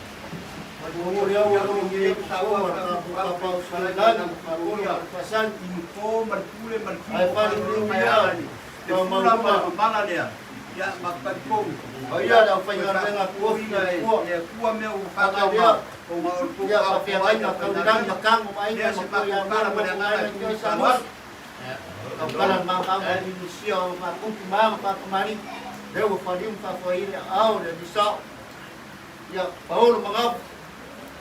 Ia, paolo ma gafa,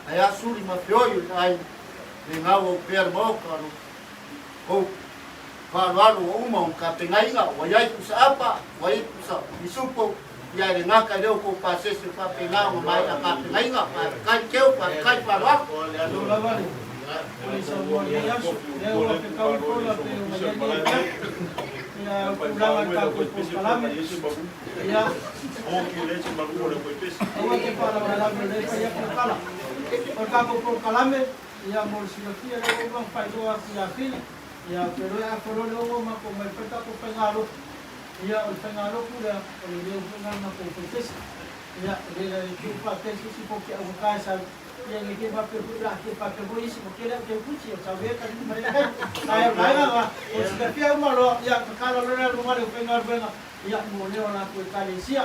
ae a suli ma feoi o le ai le gau au pea le maoka lo kou faaaloalo ua uma ona tapenaina, ua iai pusa apa, ua iai pusa misupo, ia e le gata i lea o kou pasese o faapena ona maea tapenaina, faafetai Teo, faafetai faaaloalo.
Malo lava le Polisa mo lenei aso, lea ua fetau le pola pei ona iai nei afiafi, ia o tulaga i le tatou polokalame, ia Aua te faalavelave o lea e fai atu le tala. O le tatou polokalame, ia mo le silafia lea ua uma ona faailoa atu ia Fili, ia ou te iloa e atoa loa le 6 matou omai e fai le tatou faigalotu. Ia o le faigalotu lea, o le leo foi lena o le matou faipese. Ia e le la te i faapea se isi po o te augata e sau, ia ne i te i faapea foi o le a fia faapea foi isi ua tele au teukuti, o sau ea ta lima ma lea taimi. Ae o le vaega lena, mo le silafia uma loa, ia tatalo loa le aluga i le aufaigaluega, ia mo leo o latou Ekalesia.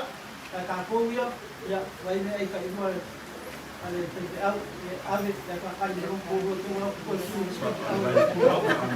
Ae tatou ia, ia, vai mea ai taimua a le faifeau, ia ave le akakali i luma o te ua koe su i se faifeau.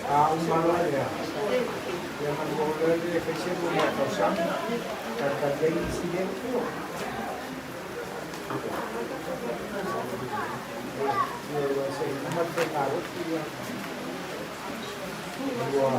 A uma loa lea, ia manu oo loa lea e fai se lua tausaga, talitali ai nisi lea. Ioe, se i uma le faigalotu ia, ua.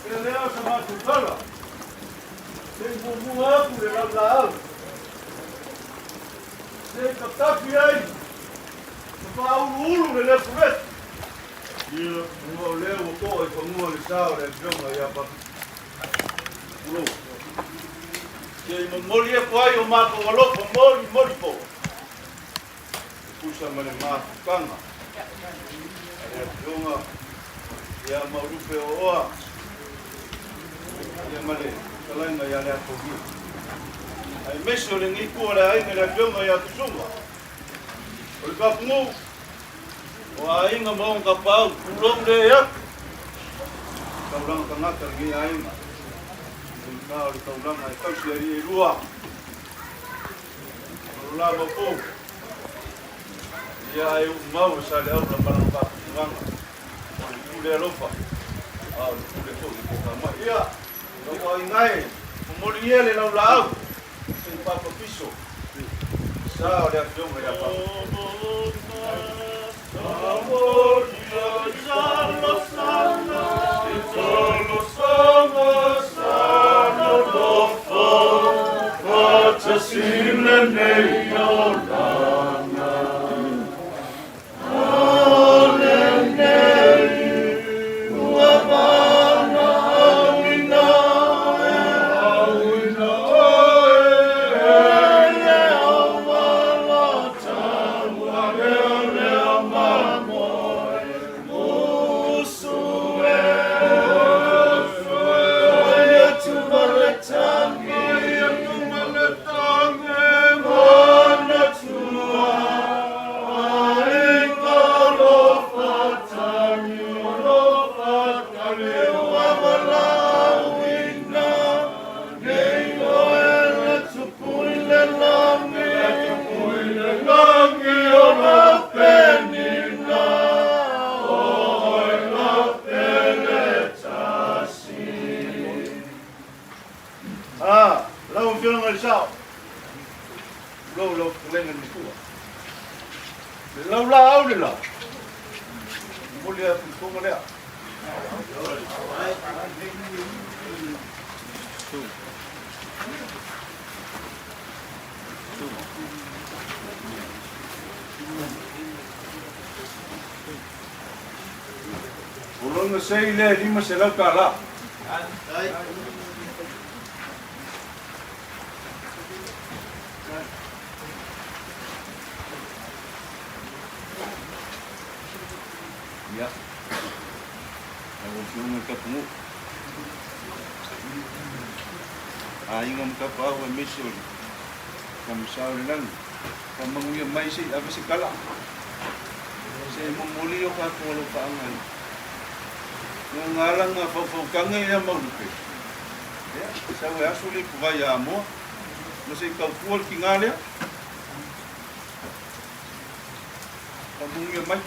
Faapea lea o sa matou tala, se i muamua atu le laulaau, se i tatafi ai ma faauluulu le lepuleti. Ia, ona o lea ua to'a i fanua le sa o le Afioga ia Papito. Tulou. Se i momoli atu ai o matou alofa molimoli po e tusa ma le mafutaga a le Afioga ia Maulupe Ooa ia ma le fetalaiga ia Leataulia, aemaise o lenei itu o le aiga i le Afioga ia Tusuga o le Papunuu o aiga ma ona tapaau, tulou le atu taulaga tagata lenei aiga, o le taulaga e tausi alii e lua. O lo la maupou, ia ae uu mau e Saleaula ma lana faaputugana, o le pule alofa, a o le pule foi i tokamai. Ia, lau aiga e, momoli ia le laulaau, se i papapiso, sa o le afioga ia Papa. le sao. Tulou lau fetalaiga i le matua. Le laulaau le la. Momoli atu le toga lea. O lona sei lea e $500. Ia, lau Afioga i le Tapunuu, aiga ma tapaau aemaise o le Tama Sa o le Lagi, faamanuia mai se i ave se tala, se i momoli o tatou alofaaga i gagalaga faufautaga ia mau lupe. Ia, sau e aso le ipuvai ia Amoa, ma se i tautua le tiga lea. Faamanuia mai.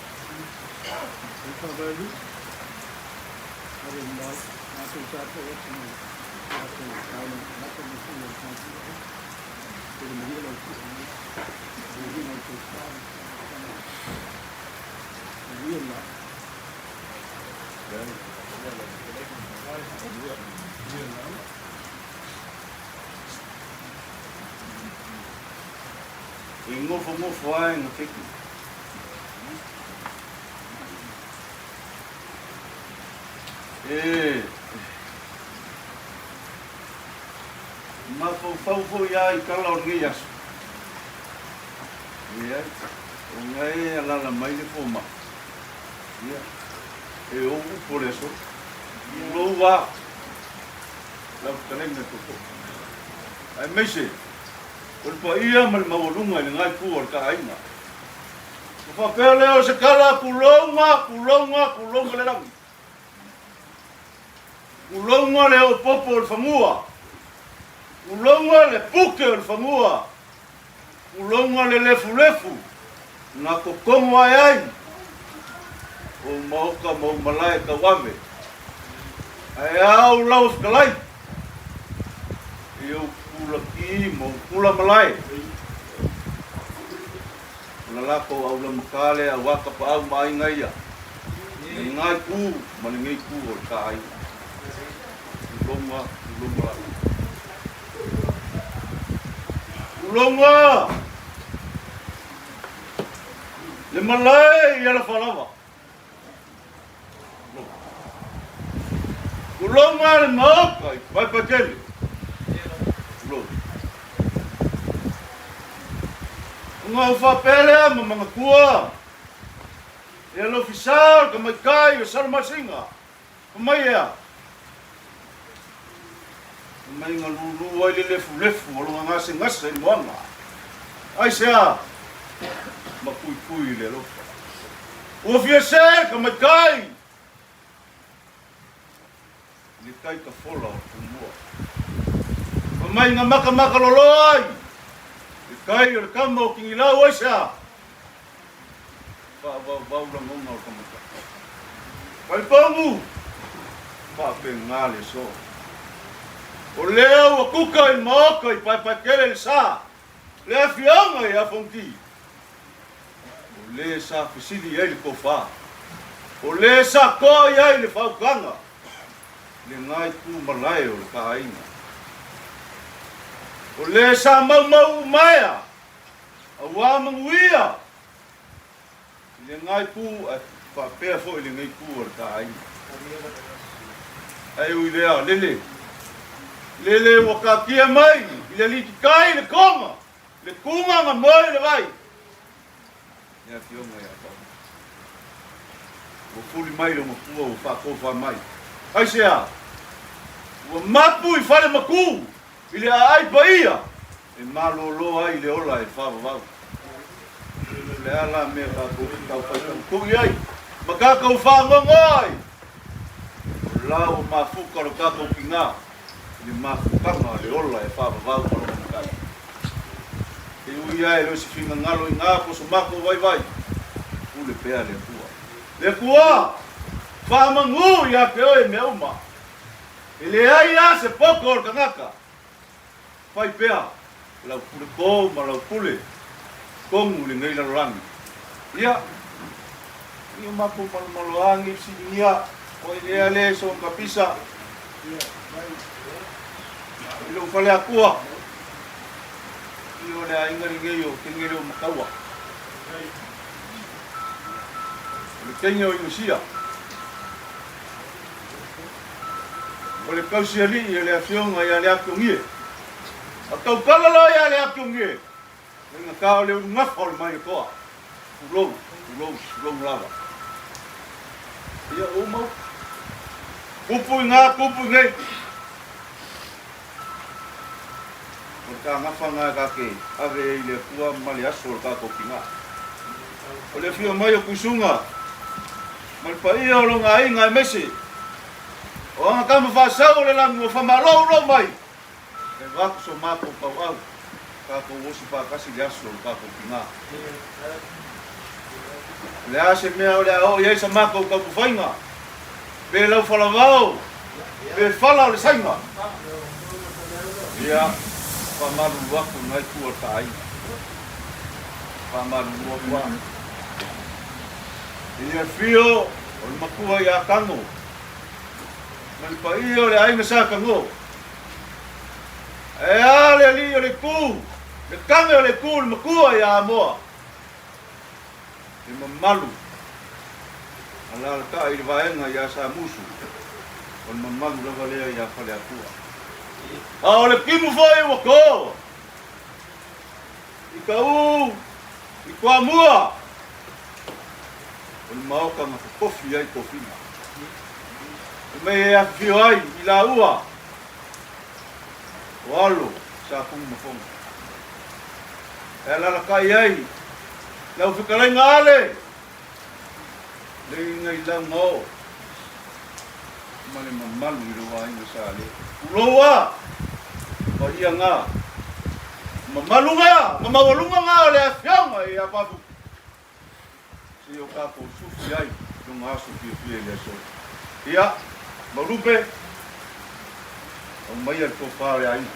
E nofonofo lava e na keiki. E mafaufau foi lava i tala o lenei aso. Leai, o na e alala mai le fomai. Ia, e ou upu o le aso. Tulou lava lau fetalaiga e tootoo. Aemaise o le paia ma le maualuga i le gaepu o le taaiga. Ona faapea lea o se tala, Tulouna, tulouna, tulouna le lagi. Tulouna le oopopo o le fanua. Tulouna le puke o le fanua. Tulouna le lefulefu na totogo ae ai ou maota ma ou malae tauave. Ae a ou lau fetalai i ou pula ki ma ou pula malae. O la latou aulamata lea aua tapaau ma aiga ia, lena itu ma lenei itu o le ta aiga. Tulouna, tulouna lava. Tulouna! Le malae i Alafalava. Tulouna le maoka i Paepaetele. Tulou. Ona ou faapea lea ma manatua e alofisa o le tamaitai o Salamasina. Fa mai ea? Fa mai na lūlū ai le lefulefu o lona gasegase i le moana. Aisea? Ma puipui i le alofa. Ua fia se ka maikai i le tai tafola o Tumua. Fa mai na makamaka loloa ai le tai o le tama o Kinilau. Aisea? Faavauvau lagona o le tamaitai. Faipaumu! Faapena le aso. O lea ua kuka i le maota i Paepaetele le sa, le afioga ia Fonoti. O le sa fesili i ai le tofa. O le sa toa i ai le fautuaga. Lena itu malae o le taaiga. O le sa maumau umaea Aua manuia i lena itu ae faapea foi i lenei itu o le ta aiga. Ae ui lea, lele, lele ua taatia mai i le alititai le toga, le tuga na moe i le vai. Le afioga ia Paula. Ua fuli mai le matua ua faatofa mai. Aisea? Ua mapu i fale makū i le aai paia e malōlō ai le ola e faavavau. O le a la mea tatou te tau faitautu'i ai ma tatou faanoanoa ai? O la ua mafuta lo tatou tinā i le mafutaga o le ola e faavavau ma lona matai. E ui lava e le o se finagalo i ngā poso matou vaivai, pule pea le Atua. Le Atua, faamanu ia te oe mea uma. E leai lava se poto o le tagata.
Fai pea lau pule pou ma lau pule kogu i lenei lalolagi. Ia, i o matou malomaloagi fesiligia o ai lea le soon kapisa i lou fale akua i o le aiga lenei o Kegele o Mataua. O le teine o Inosia. O le tausialii o le afioga ia Leakiogie. A tautala loa ia Leakiogie, faigata o le ulugafa o le Maiatoa. Tulou, tulou, tulou lava. Ia ua uma upu. Kupu i gā, kupu i nei. O le tāgafa ngā e kake ave ai i le Atua ma le aso o le tātou tingā. O le afio mai o Tuisuga ma le paia o lona aiga aemaise o ana tama faasau o le lagi ua faamaloulou mai e avatu so matou tauau tatou osi faatasi i le aso o le tatou tingā. O le a se mea o le a oo i ai sa matou taumafaiga, pe laufalavao, pe fala o le saiga, ia faamalulu atu i nai tua o le taaiga. Faamalulu atu lava. I le afio o le matua ia Tago, ma le paia o le aiga Sa Tago, ae a le alii o le itu, le tane o le itu, le matua ia Amoa, le mamalu alaalatai i le vaega ia Samusu, o le mamalu lava lea ia Faleatua. A o le timu foi ua to i ka u i Toamua, o le maota na totofi ai tofiga. E mei e afifio ai i laua o alo sa Tunumafono. E alalatai ai lau fetalaiga Ale, leiga i lauga oo ma le mamalu i lou aiga sa Ale. Tulou a, paia nga, mamalu nga, ma maualuga nga o le afioga i Apafu. Seia o tatou sufi ai lona aso fiafia i le aso. Ia, Maulupe, aumaia le tofa o le aiga.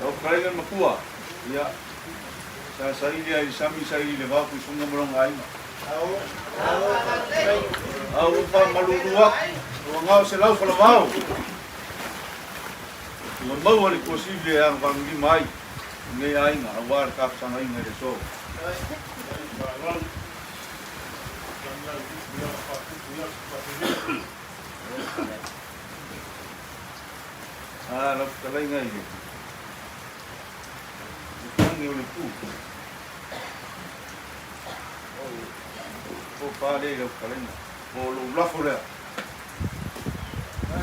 Lau fetalaiga le matua, ia, sa saili ai i le sami, saili i le vao, tuisuga ma lona aiga. A ua faamalulu atu, ua gao se lau falavao. Ua maua le tuasivi e agavagilima ai lenei aiga aua le tafesagaina i le aso. A lau fetalaiga i le tagi o le pū. O pā lea i lau fetalaiga. O lou lafo lea.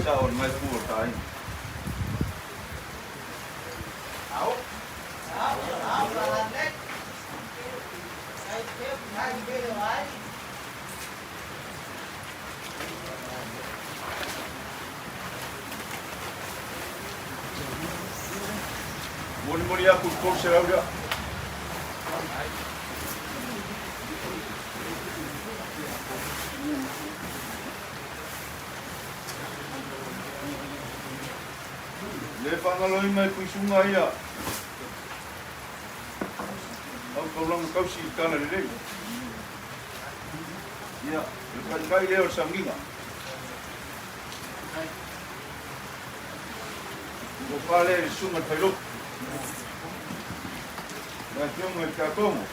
Sa o lenai pū o le taaiga. Molimoli atu i le 300 lea. Le faagaloina e Tuisuga ia au taulaga tausi i le tala lelei. Ia, o le taitai lea o le sauniga. Ua pale i le susuga i le Failotu, le Afioga i le Tiakono.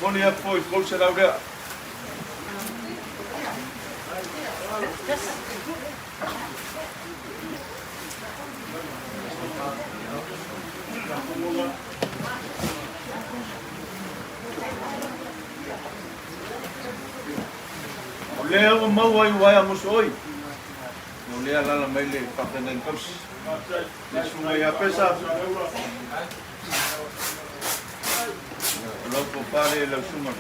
Momoli atu foi i le 300 lea. O lea ua maua i uaea mosooi, o lea alaala mai le faafeagaiga tausi. Le susuga ia Pesa, o lau tofa lea i lau susuga.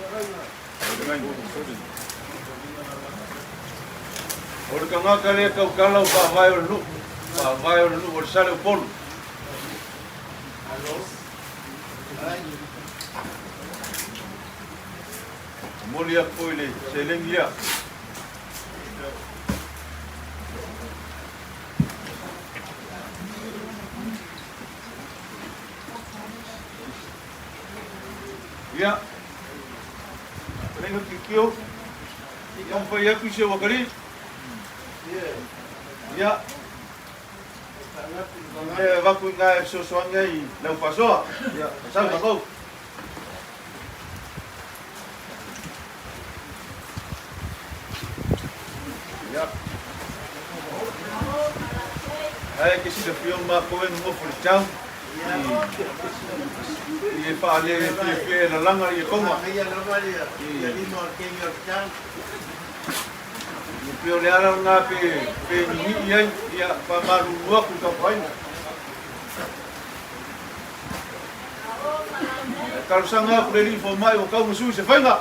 O le tagata lea e tautala o faavae o le nuu, faavae o le nuu o le Saleupolu. Momoli atu foi le seleni lea. Ia, lenga kikio, taumafai atu i se uakalii. Ia, e avatu i ina e fesoasoani ai i lau faasoa. Ia, sau tatou. Ia. Ae ke silafia o matou e nonofo i le town. I e faale fiafia e lalaga i e tonga. I pei o le ala lena pe pe ninii ai, ia faamalulu atu i tapuaiga. Ae talosaga atu le alii fomai ua tau masui se faiga.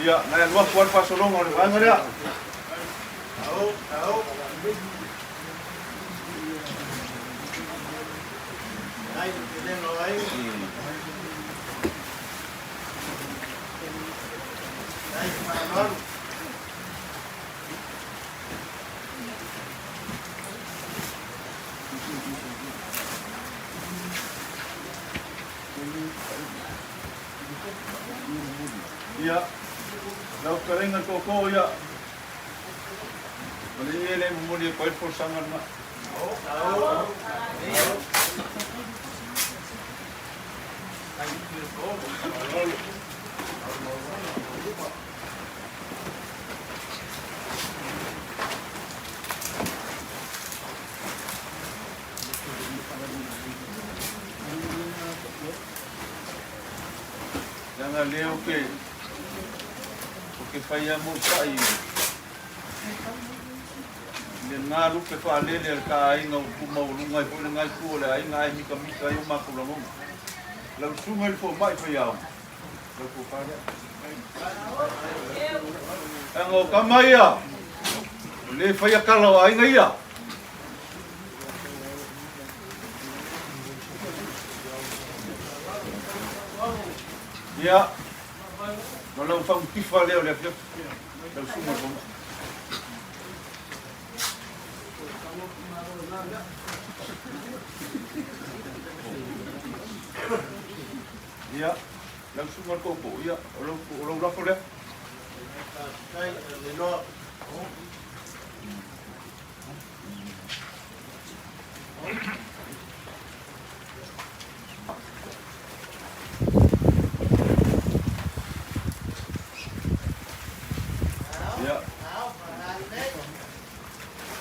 Ia, nai alu atu lava le faasologa o le vaega lea. Ia, lau fetalaiga le tootoo ia. O le ie lea e momoli atu ai le folasaga lena. Leaga lea ou te, ou te fai lava moetai i lena lupe faalele a le ta aiga ua tumaualuga ai foi lena itu o le aiga ae mitamita ai o matou lagona. Lau susuga i le fomai faiaoga, lau tofa lea. Leaga o tama ia, o le faia tala o aiga ia. Ia, o lau faamutifa lea o le afiafi, lau susuga i le fomai. Ia, lau susuga i le tootoo, ia, o lau, o lau lafo lea. Ia.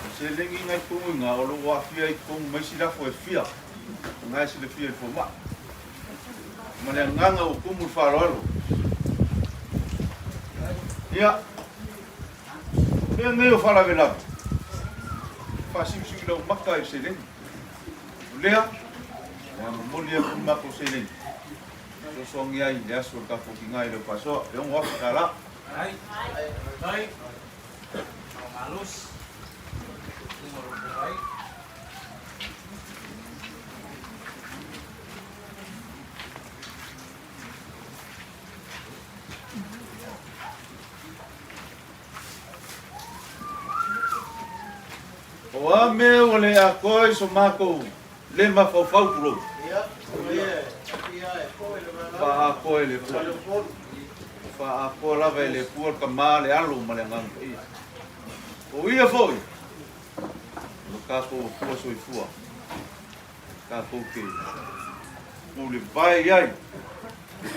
O seleni ngai tonu i nga o lo o aafia i totonu ma isi lafo e fia, o na e silafia i le fomai. Ma le agaga ua tumu le faaaloalo. Ia, mea nei o faalavelave, faasiusiu lau maka i le seleni. O lea, ua momoli atu le matou seleni, fesoasoani ai i le aso o le tatou tiga i lau faasoa, e $6,000.
Ai, malosi,
O a mea ua le atoa i so matou le mafaufau tulou? Faaatoa e le Atua. Faaatoa lava e le Atua le Tama, le Alo ma le Agaga Paia. O Ia foi o lo tatou Atua soifua, tatou te pule vae i ai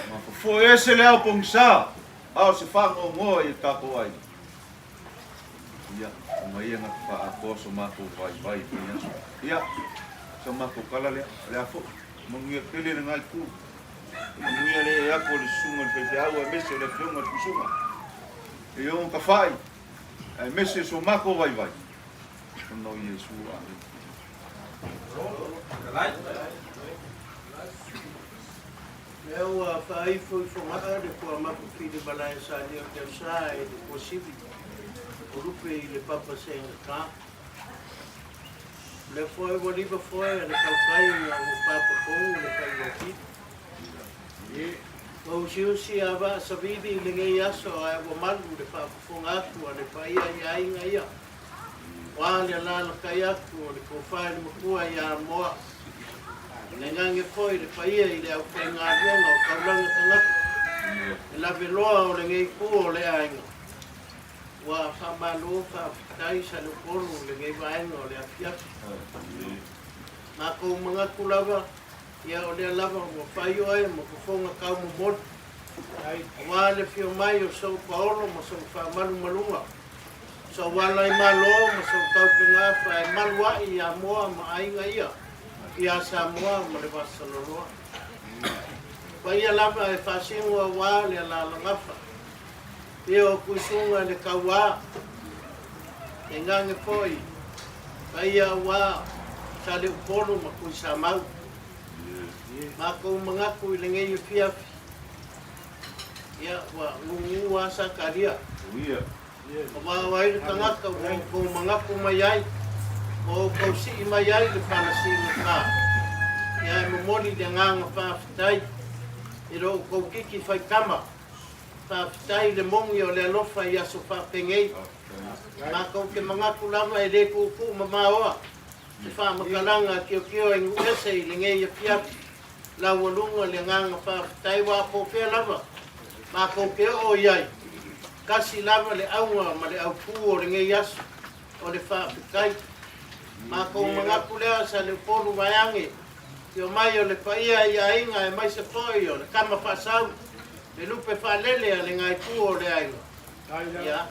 ma fofoe ese le ao pogisa, a o se faanoanoa i o tatou aiga. Ia, o ia na faaatoa so matou vaivai i lenei aso. Ia, sa matou tala lea, o le a foi, manuia tele lena itu. Manuia le ee atu o le susuga i le faifeau aemaise o le afioga i le Tuisuga. E ono tafai, aemaise so matou vaivai, ona o Iesu. Amene.
Lea ua faaifo i Fogaa le kuamapu pili malae sa Leotausa i le Tuasivi o lupe i le papa seigata. O lea foi ua liva foe a le tautai ina ua papatonu le faiva o pili. Ua usiusi a vaa savili i lenei aso ae ua malu le faafofoga atu a le paia i aiga ia. Ua le alalatai atu o le tofa i le matua ia Moa. Nainage foi le paia i le aufaigaluega o taulaga tagata, le laveloa o lenei itu o le aiga. Ua faamalo faafetai Saleupolu i lenei vaega o le afiafi. Matou manatu lava, ia o lea lava ua fai oe ma fofoga taumomoli, aua le afio mai o sou paolo ma sou faamalumaluga. Sou ala i Malo ma sou taupegafa e malu a'i iā Moa ma aiga ia, iā Samoa ma le Vasaloloa. Paia lava e faasino auā le alalagafa, ia o Tuisuga le tauā, tainane foi paia auā Saleupolu ma Tuisamau. Matou manatu i lenei afiafi, ia ua gugu lava Sakaria. Aua o ai le tagata ua outou manatu mai ai, ua outou sii mai ai le fala siigata, ia e momoli le agaga faafetai i lo outou kiki faitama. Faafetai i le moni o le alofa i aso faapenei. Matou te manatu lava e le tuutuu mamaoa se faamatalaga a Tiotio i Nuuese i lenei afiafi. Laualuga le agaga faafetai aua po o fea lava matou te oo i ai, tasi lava le auga ma le aupū o lenei aso, o le faafetai. Matou manatu lea Saleupolu vaeane, i omai o le paia i aiga aemaise foi o le tama faasau, le lupe faalele a le gaipū o le aiga. Ia,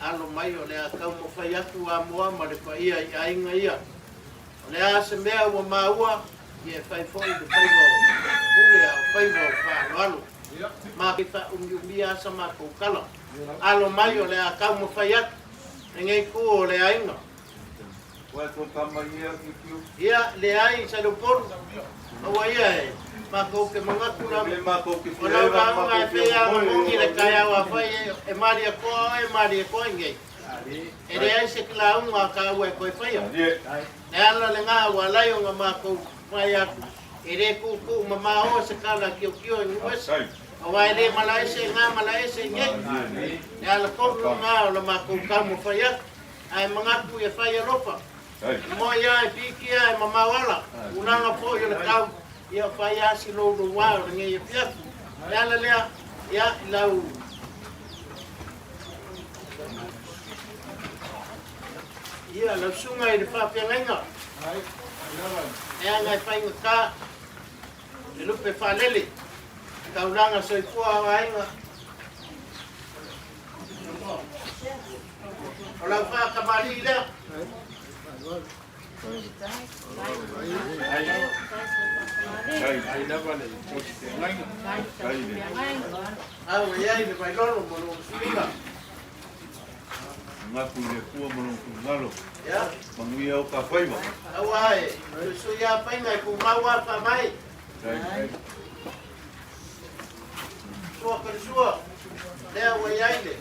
alo mai o le a taumafai atu Amoa ma le paia i aiga ia. O le a se mea ua maua, ia e fai foi le faiva o pule a o faiva o faaaloalo. Ma ke faaumiumia a sa matou tala. Alo mai o le a taumafai atu lenei itu o le aiga. Ia, leai Saleupolu, aua ia e matou te manatu lava, o lau lauga e pei lava ona moni le taeao afai e malie koa oe, malie koa i nei. E leai se lauga a tāua e toe faia. Le ala lena ua alai ona matou fai atu, e le tuutuu mamaoa se tala kiokio i Nuuese, aua e le malaese i na malaese i nei. Le ala tonu lena o la matou taumafai atu, ae manatu ia fai alofa. E moe ia e piitia e mamao ala, tulaga foi o le tau, ia fai lava si louloua o lenei afiafi. Le ala lea, ia, i lau Ia, lau susuga i le faafeagaiga, e aga e faigata le lupe faalele, taulaga soifua o aiga. O lau faatamalii lea. Au e i ai le vailolo ma lou suiga.
Manatu i le Atua ma lona finagalo. Manuia o ta faiva.
Aua e suisui a faiga e tumau a faamae. Sua ka le sua. Lea ua i ai le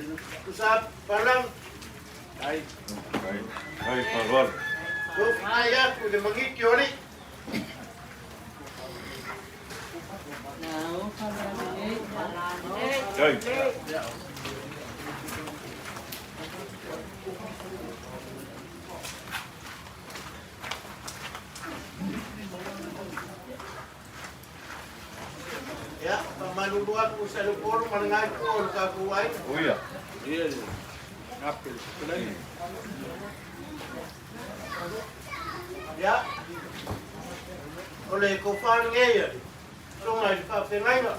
tusa palang.
Ai faaaloalo.
Tofi atu i le magiti o alii. Ia, faamalulu atu i Saleupolu ma le gaipua o le tatou aiga.
Uia.
Ia, o le tofa lenei a le susuga i le faafeagaiga.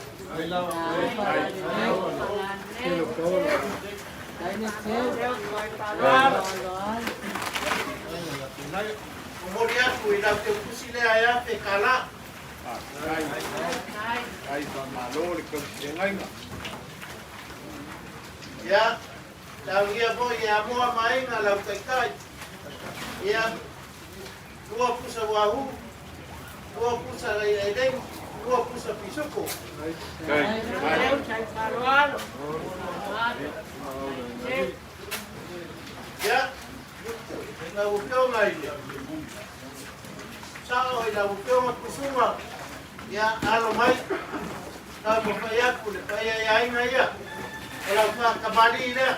Momoli atu i lau teutusi lea e afe kālā.
Ai faamalo le tausilegaina.
Ia, laugia foi e Amoa ma Aiga lau taitai. Ia, lua pusa uahu, lua pusa eleni, lua pusa pisupo. Ia, lau afioga i le sao i lau afioga Kusuga, ia alo mai, taumafai atu le paia i aiga ia, o lau faatamalii lea.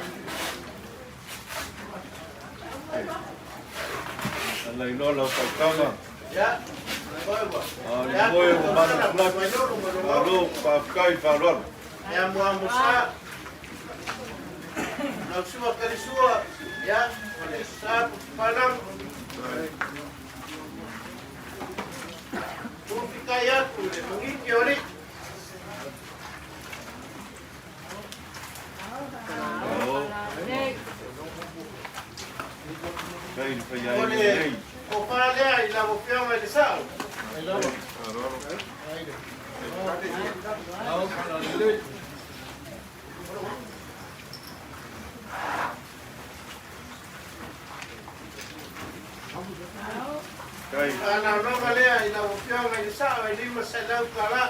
Ala iloa lau faitaga.
Ia, oe ua.
A o le moe ua manatunatu. Malo, faafetai faaaloalo.
Ia muamu sa. Lau sua kalisua, ia, o le sa palang. Tufikai atu le mangiki o alii. O le tofa lea i lau Afioga i le Sao. Faanaonaoga lea i lau Afioga i le Sao e $500 tala.